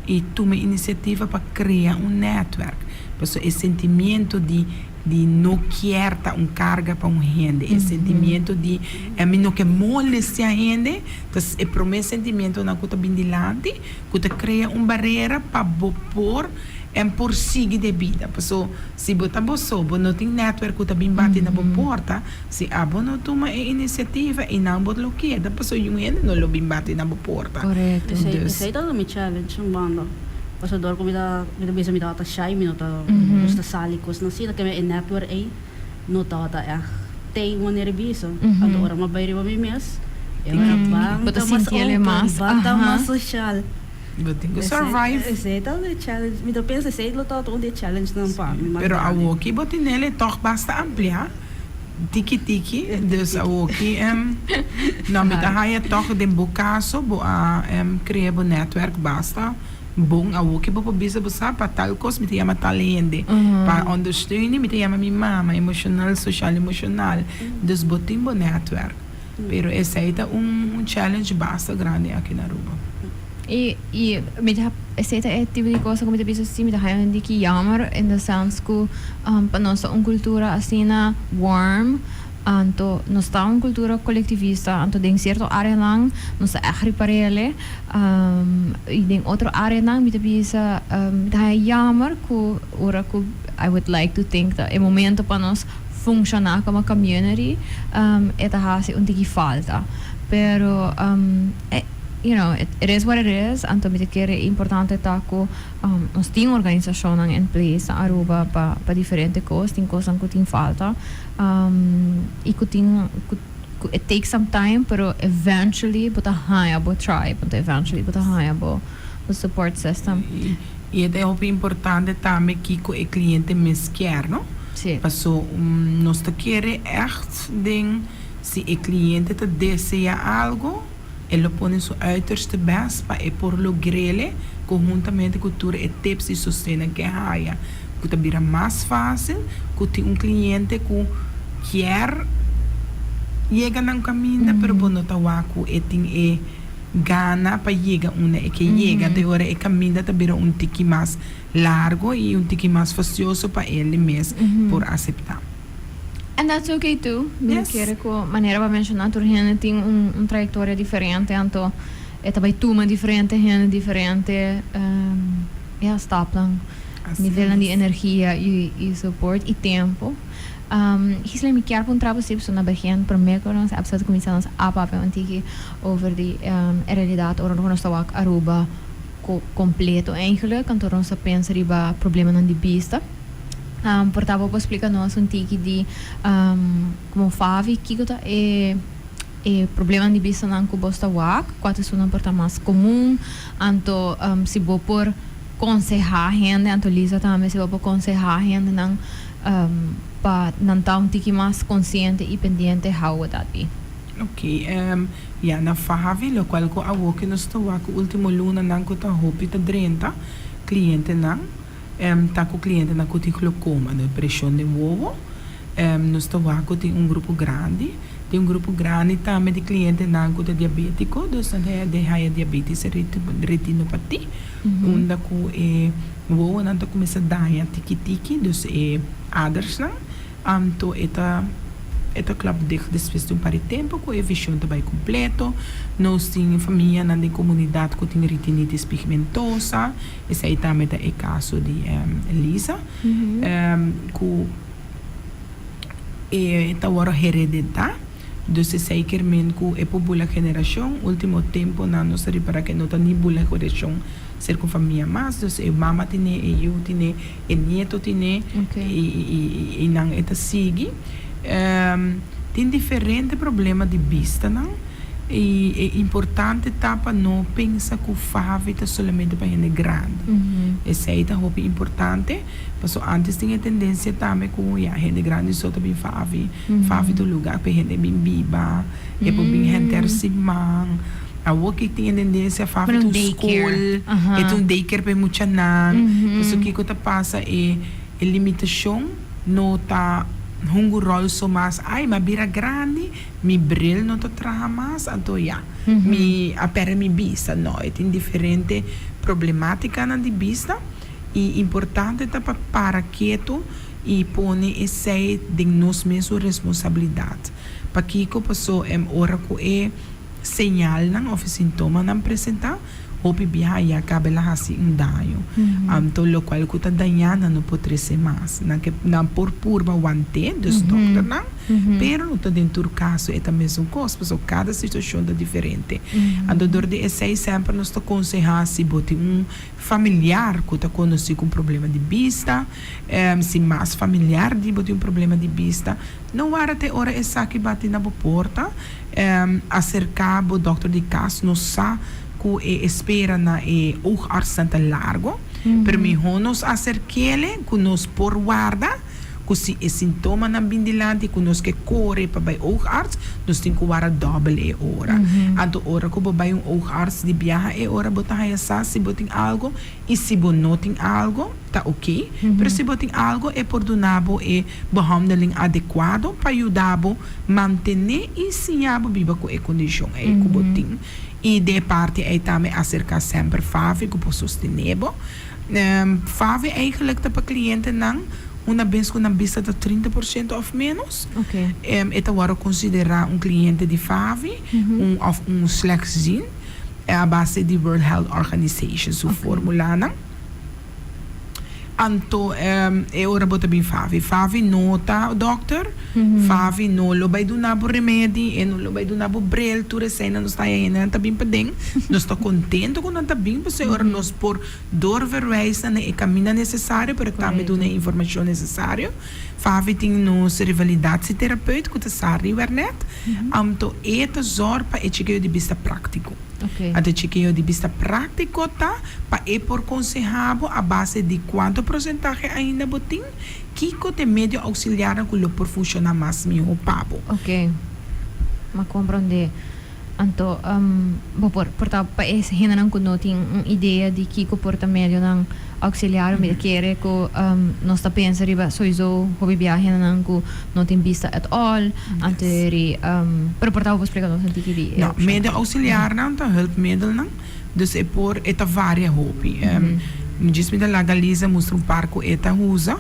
i tuma iniciativa pa crea un netwerk. Pasobra e sentimiento di di no kier ta un carga pa un hende, e sentimiento di mi no ke molestia hende, ta e prome sentimientonan cu ta bin dilanti, cu ta crea un barera pa bo por en por sigui den bida. Paso si bo ta bo so, bo no tin netwerk cu ta bin bati na bo porta, si abo no tuma e iniciativa y nan bo lo keda, paso yun hende no lo bin bati na bo porta. Esey ta mi challenge un banda. Pasobra dor ku mi ta mi ta bisa mi tabata shy mi no ta gusta sali kosnan asina keme e netwerk ei no tabata ègt tei wanneer e bisa. Anto ora mi a bai riba mi mes e ora ban Bo ta ta mas sinti el open, mas, ban ta aha. mas social. Bo tin ku survive. Esei ta un challenge, mi ta pensa esei lo tabata un di e challengenan pa mi mas Pero grandi. awoki bo tinel e tòg basta amplia, tiki tiki, dus awoki no mi ta haya tòg den bo kaso bo a krea bo netwerk basta bon awoki bo por bisa bo sa pa tal kos mi ta yama tal hende pa ondersteuning mi ta yama mi mama emoshonal soshal emoshonal dus bo tin bo netwerk pero esei ta un challenge basta grandi aki na Aruba. I i mi ta esei ta e tipo di cosa ku mi ta bisa si mi ta haña un diki jammer in the sense ku pa nos ta un kultura asina warm anto nos ta un kultura kolektivista anto den sierto areanan nos ta ègt riparele i den otro areanan mi ta bisa mi ta haña jammer ku ora ku I would like to think ta e momento pa nos funshoná komo community e ta hasi un tiki falta pero e you know, it is what it is, anto mi ta kere importante ta ku nos tin organisashonnan in place na Aruba pa pa diferente kos, tin kosnan ku tin falta i ku tin ku ku it takes some time pero eventually bo ta haña bo tribe, anto eventually bo ta haña bo bo support system. I e ta hopi importante tambe kiko e kliente mes kier, no? Sí. Paso nos ta kere ègt den si e kliente ta desea algo, E lo pone su uiterste best pa e por logr'ele konhuntamente ku tur e tips i sostennan ku e haya, ku ta bira mas fásil ku tin un kliente ku kier yega na un kaminda pero bo no ta wak ku e tin e gana pa yega unda e ke yega. Te ora e kaminda ta bira un tiki mas largo i un tiki mas fastioso pa el mes por aseptá. And that's okay too. Mi no kere ku manera bo a menshoná tur hende tin un trayektoria diferente anto e ta bai tuma diferente hende diferente ya stapnan, nivelnan di energia i support i tempu. Gisela mi kier puntra bo si pasobra na begin prome ku nos episode kuminsá nos a papia un tiki over di e realidat ora ku nos ta wak Aruba kompleto eigenlijk anto nos ta pensa riba problemanan di bista. Por ta bo por splika nos un tiki di komo Favi kiko ta e e problemanan di bistanan ku bos ta wak, kua ta esunnan por ta mas komun, anto si bo por konsehá hende, anto Lisa tambe si bo por konsehá hendenan pa nan ta un tiki mas konsiente i pendiente how would that be? Ok, ya na Favi lokual ku awor ke nos ta wak ku ultimo lunanan ku ta hopi ta drenta klientenan. Ta ku klientenan ku tin glokoma, no preshon den wowo. Nos ta wak ku tin un grupo grandi. Tin un grupo grandi tambe di klientenan ku ta diabétiko, dus nan ta den haya diabetes retinopatí, unda ku e wowonan ta kuminsá daña tiki tiki, dus e adersnan. Anto e ta e ta klap dicht despues di un par di tempu ku e vishon ta bai kompleto. Nos tin famianan den komunidat ku tin retinitis pigmentosa, esei tambe ta e kaso di Lisa, ku e ta wòrdu heredetá. Dus esei kier men ku e por bula generashon. Ultimo temponan nos ta ripara ku e no ta ni bula generashon serka un famia mas. Dus e mama tine, e yu tine, e nieto tine i nan e ta sigui. Tin diferente problema di bistanan i e importante ta pa no pensa ku Favi ta solamente pa hende grandi. Esei ta hopi importante. Paso antes tin e tendencia tambe cu ya hende grandi so ta bin Favi. Favi ta un lugar pa e hende bin biba, e por bin henter siman. Awor ki tin e tendencia Favi ta un school, e ta un daycare pa e muchanan. Paso kico ta pasa e e limitacion no ta hunga un rol so mas, ay mi a bira grandi, mi bril no ta traha mas, anto ya mi a perde mi bista. No, e tin diferente problematicanan di bista. I importante ta pa para ketu i pone esei den nos mesun responsabilidat. Pakiko? Paso ora ku e señalnan òf e sintomanan presentá, hopi biaha ya kaba el a hasi un daño. Anto lokual ku ta dañá nan no por trese mas. Nan ke nan por purba want'é, dus dòkternan, pero no ta den tur kaso e ta mesun kos, pasobra kada situashon ta diferente. Anto dor di esei semper nos ta konsehá si bo tin un Familiar ku ta konosí ku un problema di bista, Si mas familiar di bo tin un problema di bista, no wara te ora esaki bati na bo porta. Aserká bo dòkter di kas. Nos sa ku e espera na e oogartsnan ta largo, pero mihó nos aserk'é ku nos por warda. Ku si e sintomanan bin dilanti ku nos ke kore pa bai oogarts, nos tin ku wara dòbel e ora. Anto ora ku bo bai un oogarts di biaha e ora bo ta haña sa si bo tin algo i si bo no tin algo ta oke, pero si bo tin algo e por duna bo e behandeling adekuado pa yuda bo mantené i siña bo biba ku e kondishon ei ku bo tin. I den e parti ei tambe aserká semper Favi ku por sostené bo. Favi eigenlijk ta pa clientenan una bes cu nan bista ta 30% of menos. E ta worde considera un cliente di Favi un of un slechtziend a base di World Health Organization su formulanan. Anto e ora bo ta bin Favi. Favi no ta dokter, Favi no lo bay duna bo remedi, e no lo bay duna bo bril, tur eseinan nos ta haya hendenan ta bin paden. Nos ta contento cu nan ta bin pasobra e ora nos por doorverwijs nan na e caminda necesario pero tambe duna e informacion necesario. Favi tin nos revalidatietherapeut cu ta Sardi Wernet. Anto e ta zorg pa e chekeo di bista practico. Anto e chekeo di bista practico ta pa e por conseha bo a base di cuanto porcentahe ainda bo tin, kico t'e medio auxiliarnan cu lo por funciona mas miho pa bo. Ok, m'a comprende. Anto bo por por ta pa e hendenan cu no tin un idea di kico por ta medionan auxiliario, mi ta kere cu nos ta pensa riba soiso hopi bia hendenan cu no tin bista at all, anto eri, pero por ta bo por splica nos un tiki di e No, opcionnan. medio auxiliarnan ta hulpmiddelnan, dus e por e ta varia hopi. Mi djis mi ta laga Lisa mustra un par cu e ta usa,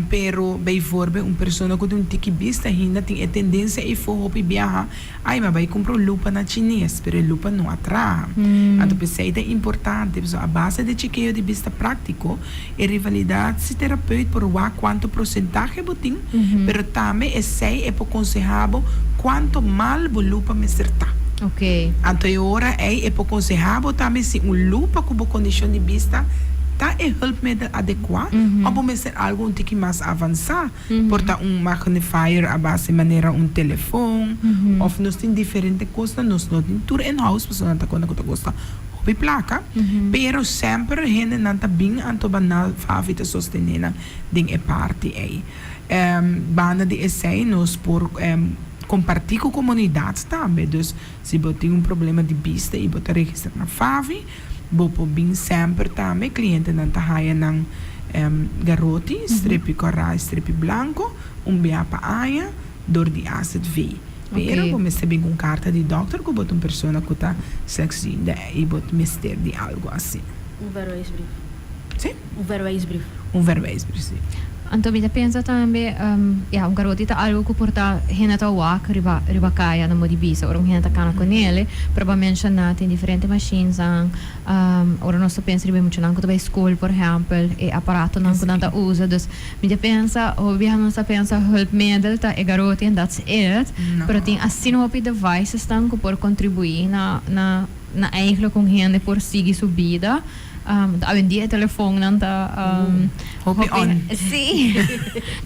pero bijvoorbeeld un persona cu tin un tiki bista ainda tin e tendencia eyfo hopi biaha. Ay, mi a bai kumpra un lupa na chines, pero e lupa no a traha. Anto p'esei ta importante, pasobra a base di chekeo di bista práktiko, e revalidatie-terapeut por wak kuantu prosentahe bo tin, pero tambe esei e por konsehá bo kuantu mal bo lupa mester ta. Anto e ora ei e por konsehá bo tambe si un lupa ku bo kondishon di bista ta e hulpmiddel adekuá òf bo mester algu un tiki mas avansá. Por ta un magnifier a base manera un telefon of nos tin diferente cosnan, nos no tin tur in house pasobra nan ta conta cu ta costa hopi placa, pero semper hendenan ta bin anto banal Favi ta sostene nan den e parti ey. Banda di esey nos por comparti cu comunidad tambe, dus si bo tin un problema di bista y bo ta registra na Favi, Bo por bin semper tambe, clientenan ta haya nan garoti, strepi cora y strepi blanco, un bia pa aña door di AZV. Pero bo mester bin cu un carta di dokter cu bo ta un persona cu ta slechtziende y bo mester di algo asina. Un verwijsbrief. Si? Un verwijsbrief. Un verwijsbrief, si. Anto mi ta pensa tambe, ya, un garoti ta algo ku por ta hende ta wak riba riba kaya na modi bisa ora un hende ta kana ku nele, pero bo a menshoná tin diferente mashinsnan, ora nos ta pensa riba e muchanan ku ta bai skol por ehèmpel, e aparatonan ku nan ta usa. Dus mi ta pensa hopi biaha nos ta pensa hulpmiddel ta e garoti and that's it, pero tin asina hopi devicesnan ku por kontribuí na na na eigenlijk un hende por sigui su bida. Awendia e telefonnan ta Hopi on. Sí.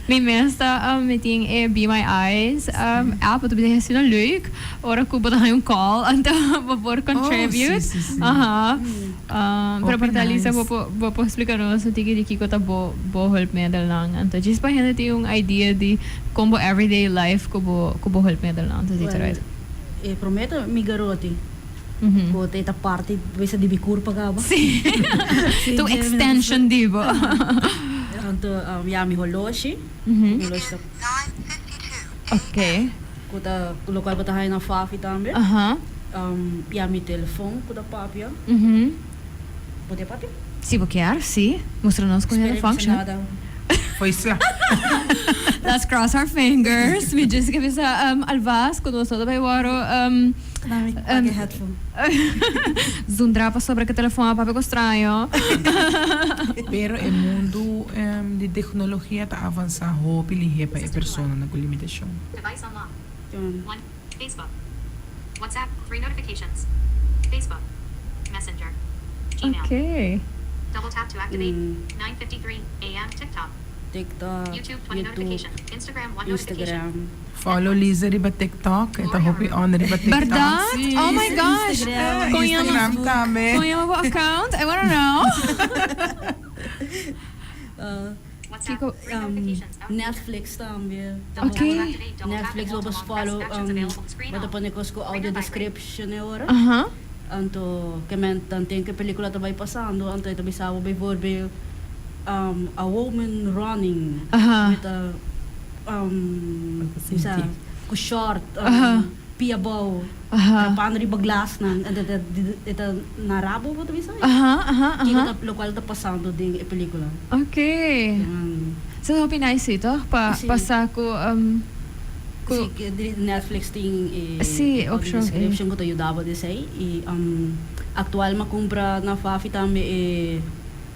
Mi mes ta mi tin e Be My Eyes app, bo ta bisa asina leuk ora ku bo ta haña un call anto bo por contribute. Oh, sí, sí, sí. Aha. Pero Hopi por ta Lisa nice. bo por bo por splika nos un tiki di kiko ta bo bo hulpmiddelnan anto djis pa hende tin un idea di kon bo everyday life ku bo ku bo hulpmiddelnan ta ziet Well, eruit. e promé ta mi garoti. Ku ta e ta parti bisa di mi kurpa kaba. Sí. Ta un extension di bo. Anto ya mi holoshi. Mi holoshi ta. Ok. Ku ta lokual bo ta haña na Fafi tambe. Ya mi telefon ku ta papia. Bo ta papia? Si bo kier, si. Mustra nos kon e ta function. Spera mi bisa nada. Foi sla. Let's cross our fingers. Mi djis ke bisa alvast ku nos no ta bai wòrdu. Dame paga e headphone. Zundra pasobra ku telefon a papia ku straño. Pero e mundu di teknologia ta avansá hopi lihé pa e personanan ku limitashon. Device unlocked. One, Facebook. WhatsApp, 3 notifications. Facebook. Messenger. Gmail. Okay. Double tap to activate. 9:53 AM TikTok. TikTok, YouTube, 20 YouTube, notifications. Instagram, 1 notification. Instagram. Follow Lisa riba TikTok, e ta hopi on riba TikTok. Berdad? Sí. Oh my gosh. Instagram. Kon yama, Instagram tambe. kon yama bo account? I wanna know. WhatsApp, Kiko, 3 notifications. Out feature. Netflix tambe. Double tap to Okay. activate. Double tap and Netflix hold bo to por long press. follow, Actions available. Screen bo ta off. pone kos ku audio Trigger vibrate. description e ora. Aha. Anto ke men tanten ku e pelikula ta bai pasando anto e ta bisa bo bijvoorbeeld a woman running with a bisa ku short pia abou trapando riba glasnan anto e ta nara bo bo ta bisa kiko ta lokual ta pasando den e pelikula. Ok. Sa ta hopi nice si toch pa sa ku. Ku. Sí, ke di Netflix tin e Sí, audio option e. description ku ta yuda bo den esei. I aktual m'a kumpra na Fafi tambe e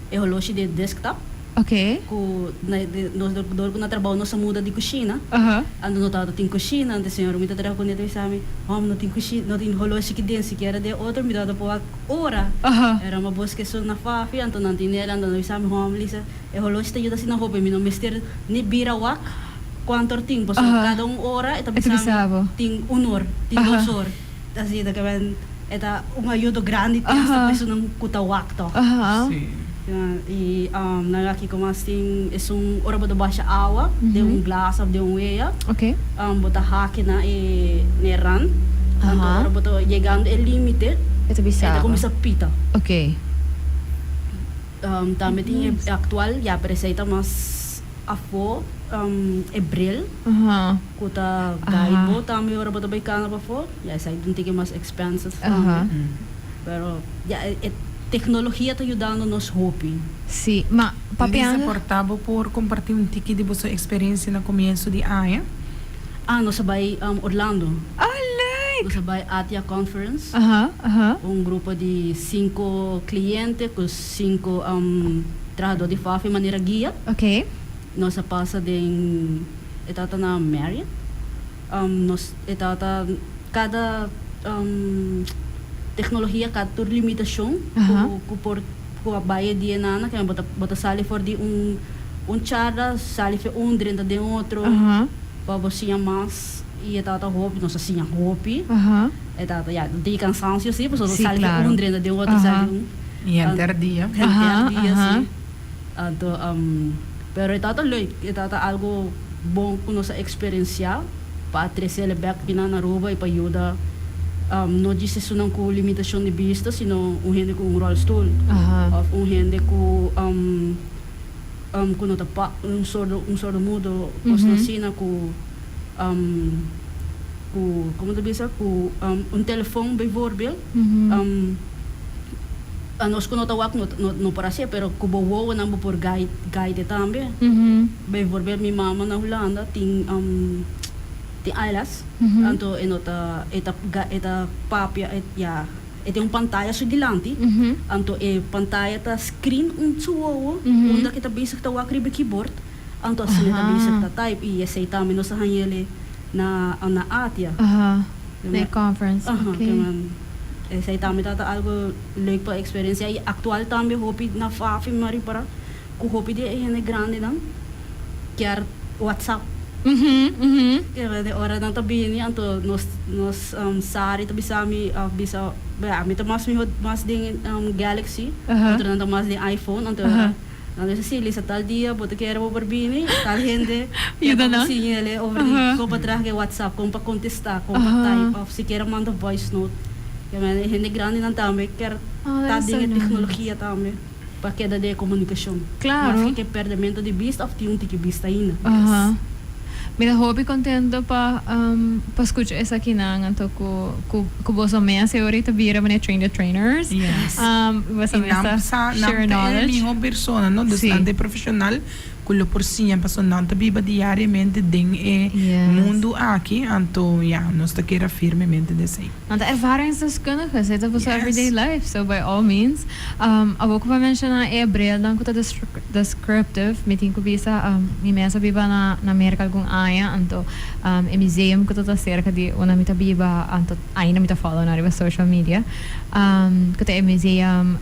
e holoshi di desktop. Oké. Ku na de nos dor ku na trabou nos a muda di kushina. Aha. Anto no tabata tin kushina, anto e señor ku mi ta traha kuné ta bisa mi, Hòm, no tin kushina, no tin holoshi ki den sikiera den otro, mi tabata por wak ora. Aha. Era m'a buska esun na Fafi, anto nan tin el, anto nan a bisa mi, Hòm, Lisa, e holoshi ta yuda asina hopi, mi no mester ni bira wak. Cuanto or tin? Pasobra cada un ora e ta bisa mi tin un or, tin dos or. Asina ta keben e ta un ayudo grandi te hasta pa esunnan cu ta wak toch. Y nan aki como as tin esun ora bo ta basha awa den un glas of den un wea, bo ta haki na e na e rand, anto ora bo ta yegando e limite E ta bisa e ta cuminsa pita. Tambe tin e actual, ya pero esey ta mas. Afó e bril ku ta guide bo tambe ora bo ta bai kana pafó. Ya esei ta un tiki mas expensive tambe. Pero ya e teknologia ta yudando nos hopi. Sí, ma Lisa, papiando. por ta bo por kompartí un tiki di boso eksperensia na komienso di aña? Ah, nos a bai Orlando. Ah, leuk! Nos a bai ATIA Conference. Un grupo di sinku kliente ku sinku trahadó di Fafi manera guia. Ok. Nos a pasa den e tabata na Marriott. Nos e tabata kada teknologia kada tur limitashon ku ku por ku a bai e dia nana ke bo ta bo ta sali for di un un charla sali fe un drenta den otro pa bo siña mas i e tabata hopi nos a siña hopi e tabata ya di kansansio si pasobra Sí, sali fe claro. un drenta den otro sali un. I henter dia. Henter dia, si. Anto, pero e tabata leuk. E tabata algo bon ku nos a eksperensiá pa a trese el bèk kinan na Aruba i pa yuda no djis esunnan ku limitashon di bista, sino un hende ku un ròlstul òf un hende ku ku no ta pa un sordo un sordomudo, kosnan asina ku ku komo ta bisa ku un telefòn bijvoorbeeld. Anos ku no ta wak no por hasié, pero ku bo wowonan bo por guide guide tambe. Bijvoorbeeld mi mama na Hulanda tin tin ALS, anto e no ta e ta e ta papia e ya e tin un pantaya su dilanti, anto e pantaya ta screen un su wowo unda ku e ta bezig ta wak riba e keyboard, anto asina e ta bezig ta type i esei tambe nos a hañ'el na na Atia. Na e conference, ok. Esei tambe ta algo leuk pa experiencia y actual tambe hopi na Fafi mi a ripara cu hopi di e hende grandinan kier WhatsApp. De ora nan ta bini anto nos nos Sari ta bisa mi of bisa ami ta mas miho mas den Galaxy otronan ta mas den iPhone anto Nan bisa si Lisa tal dia bo ta kere bo por bini tal hende Yuda nan. Siñele over di kon pa traha ke WhatsApp, kon pa kontestá, kon pa type of sikiera manda voice note. Ya men e hende grandinan tambe kier ta den e teknologia tambe pa keda den e komunikashon. Claro. Maske ke pèrdemento di bista of tin un tiki bista ainda. Mi ta hopi contento pa pa scucha esakinan anto cu cu cu boso mes e ora ta bira manera train the trainers. Yes. Boso Y mes nan ta sa nan share ta e knowledge. miho persona no dus Sí. nan ta e profesional cu lo por siña pasobra nan ta biba diariamente den e Yes. mundo aki anto ya nos ta kera firmemente den esey. Nan ta ervaringsdeskundigen, esey ta boso Yes. everyday life, so by all means. Awor cu bo a menciona e brilnan cu ta descriptive, mi tin cu bisa, mi mes a biba na na Merca algun aña, anto e museum cu ta ta cerca di unda mi ta biba, anto ainda mi ta follow nan riba social media, cu ta e museum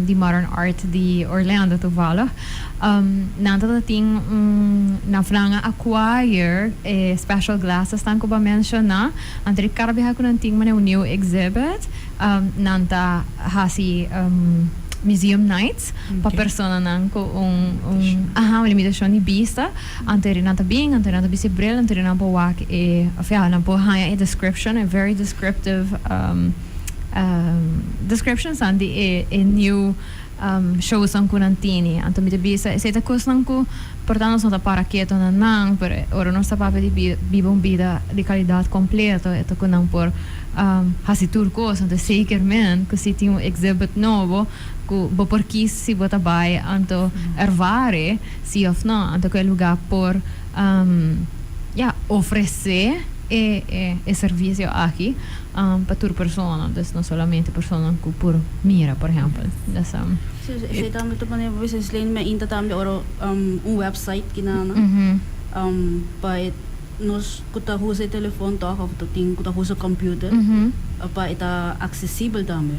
di modern art di Orlando toevallig. Nan ta ta tin un, nan nan a acquire e special glasses nan cu bo a menciona, anto di cada biaha cu nan tin manera un new exhibit, Nan ta hasi museum nights pa personanan ku un un aha un limitashon di bista. Anto eri nan ta bin, anto nan ta bisti bril, anto eri nan por wak e of ya nan por haña e description, e very descriptive descriptions nan di e e new showsnan ku nan tini. Anto mi ta bisa esei ta kosnan ku por ta nos no ta para keto na nan, pero ora nos ta papia di biba un bida di kalidat kompleto e ta ku nan por hasi tur kos. Anto zeker men ku si tin un exhibit nobo ku bo por kis si bo ta bai anto ervare si of no. Anto ku e luga por ya ofrese e e servisio aki. Pa tur persona, dus no solamente personanan ku por mira, por ehèmpel. Dus. Sí, esei tambe ta pone business lane mi a inta tambe ora un website kinana pa e nos ku ta usa e telefon tòg òf ta tin ku ta usa computer pa e ta aksesibel tambe.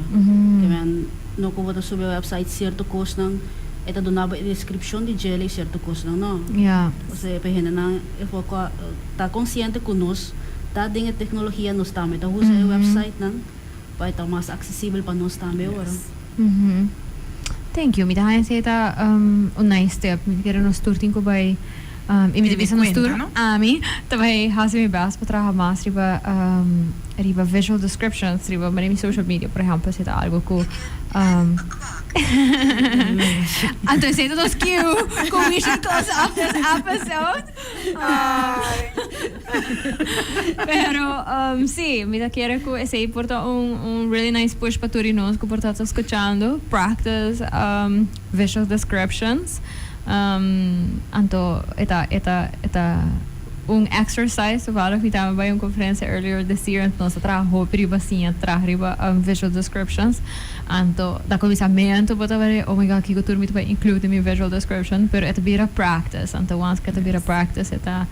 Ke men no ku bo ta subi e website sierto kosnan e ta duna bo e deskripshon di djele i sierto kosnan no. Osea pa e hendenan e for ta konsiente ku nos Ta den e tecnologia nos tambe ta usa e websitenan pa e ta mas accesibel pa nos tambe ora. Thank you. Mi ta haña esei ta un nice tip. Mi ta kere nos tur tin ku bai i mi ta bisa nos tur, ami ta bai hasi mi best pa traha mas riba riba visual descriptions riba manera mi social media por ehempel esei ta algo ku anto esei ta nos cue ku we should close up this episode. Pero sí, mi ta kere ku esei por ta un un really nice push pa tur di nos ku por ta ta skuchando. Practice visual descriptions. Anto e ta e ta e ta un exercise. Toevallig mi tambe bai un conferencia earlier this year anto nos a traha hopi riba siña traha riba visual descriptions. Anto ta kuminsamentu bo ta were, oh my God, kiko tur mi ta bai include den mi visual description? Pero e ta bira practice. Anto once ku e ta bira practice e ta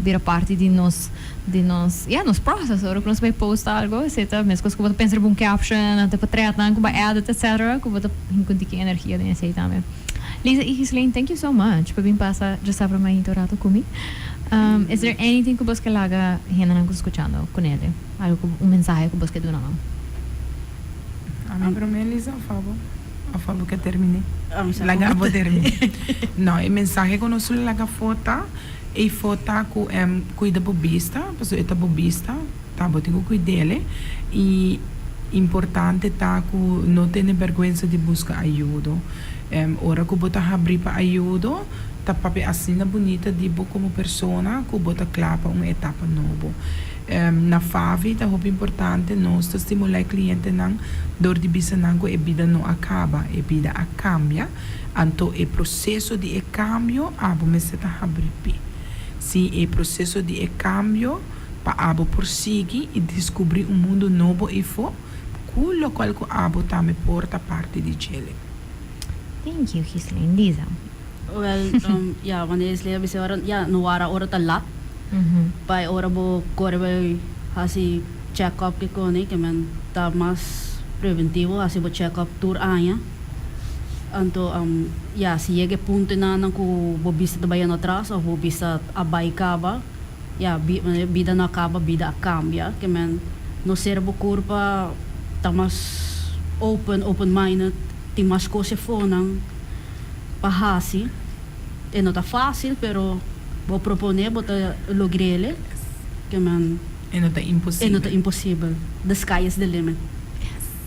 bira parti di nos, di nos, ya, nos process. Ora ku nos bai post algo esei ta meskos ku bo ta pensa riba un caption, anto potretnan ku bo a edit etcetera, ku bo ta hinka un tiki energia den esei tambe. Lisa i Ghislaine, thank you so much pa bin pasa djasabra mainta un rato ku mi. Is there anything ku bos ke laga hendenan ku ta skuchando kunele? Algo ku, un mensahe ku bos ke duna nan? Ami promé Lisa of abo? Of abo ke terminé? Laga abo terminé. No, e mensahe ku nos lo laga afó ta, eifó ta ku kuida bo bista, pasobra e ta bo bista, ta bo tin ku kuid'el. I importante ta ku no tene bèrgwensa di buska ayudo. Ora ku bo ta habrí pa ayudo, ta papia asina bunita di bo komo persona ku bo ta kla pa un etapa nobo. Na FAVI ta hopi importante nos ta stimulá e klientenan dor di bisa nan ku e bida no a kaba, e bida a kambia, anto e proseso di e kambio abo mester ta habri p'e. Si e proseso di e kambio pa abo por sigui i diskubrí un mundu nobo eifó ku lokual ku abo tambe por ta parti di djele. Thank you, Ghislaine. Lisa. Wel, ya, wanneer Ghislaine a bisa ora, ya, no wara ora ta lat. Pa e ora bo kore bai hasi check up ke kone, ke men ta mas preventivo, hasi bo check up tur aña. Anto, ya, si yega e punto enanan ku bo bista ta bayendo atras of bo bista a bai kaba, ya, bida no a kaba, bida a kambia. Ke men no sera bo kurpa, ta mas open, open minded, tin mas kos efonan pa hasi. E no ta fásil, pero bo proponé bo ta logr'é. Ke men E no ta e no ta imposibel. imposibel. The sky is the limit.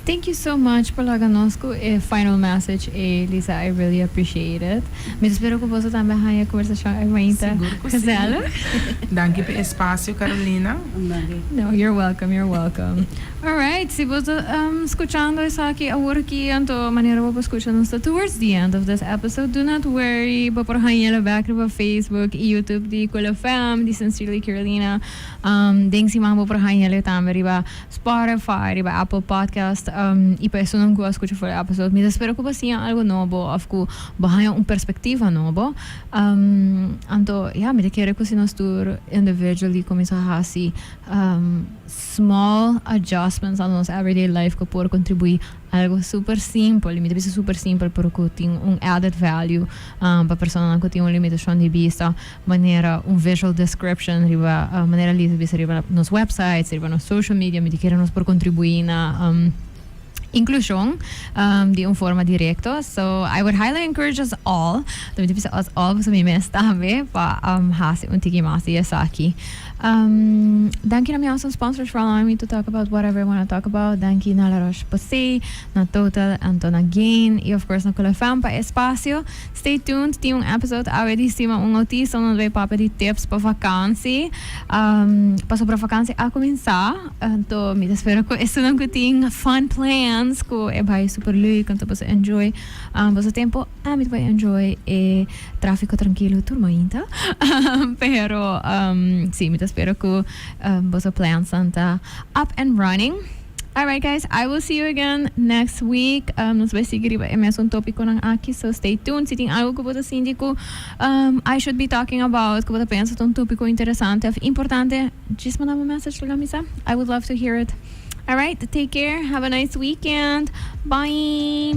Thank you so much pa laga nos ku e final message ei, Lisa. I really appreciate it. Mi ta spera ku boso tambe haña e kombersashon ei mainta Sigur ku sí. gezellig. Danki pa e espasio, Carolina. Danki. No, you're welcome, you're welcome. Alright, si bo ta skuchando esaki awor aki, anto manera bo por skucha nos ta towards the end of this episode. Do not worry, bo por hañ'el bek riba Facebook i YouTube di Cool FM, di Sincerely Carolina. Den siman bo por hañ'el tambe riba Spotify, riba Apple Podcast, i pa esunnan ku a skucha for e episode, mi ta spera ku bo siña algu nobo òf ku bo haña un perspektiva nobo. Anto, ya, mi ta kere ku si nos tur individually kuminsá hasi small adjustments na nos everyday life ku por kontribuí algu super simpel, i mi ta bisa super simpel pero ku tin un added value pa personanan ku tin un limitashon di bista. Manera un visual description riba manera Lisa bisa riba nos websites, riba nos social media, mi ta kere nos por contribui na inclusion di un forma directo. So I would highly encourage us all, mi ta bisa us all pasobra mi mes tambe, pa haci un tiki mas di esaki. Danki na mi awesome sponsors for allowing me to talk about whatever I wanna talk about. Danki na La Roche Posay, na Total, anto na Gain y of course na Cool FM pa e espacio. Stay tuned, tin un episode awe di Stima un Autista nos bay papia di tips pa vakantie. Pasobra vakantie a cuminsa, anto mi ta spera cu esunnan cu tin fun plans cu e bay super leuk, anto boso enjoy boso tempo. Ami ta bay enjoy e trafico trankilo tur mainta. Pero si, mi ta spera cu boso plansnan ta up and running. Alright guys, I will see you again next week. Nos bai sigui riba e mesun topiconan aki, so stay tuned. Si tin algo cu bo ta sinti cu I should be talking about, cu bo ta pensa ta un topico interesante of importante, just manda un message laga mi sa. I would love to hear it. Alright, take care, have a nice weekend. Bye.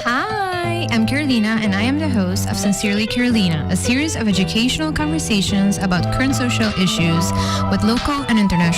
Hi, I'm Carolina, and I am the host of Sincerely Carolina, a series of educational conversations about current social issues with local and international.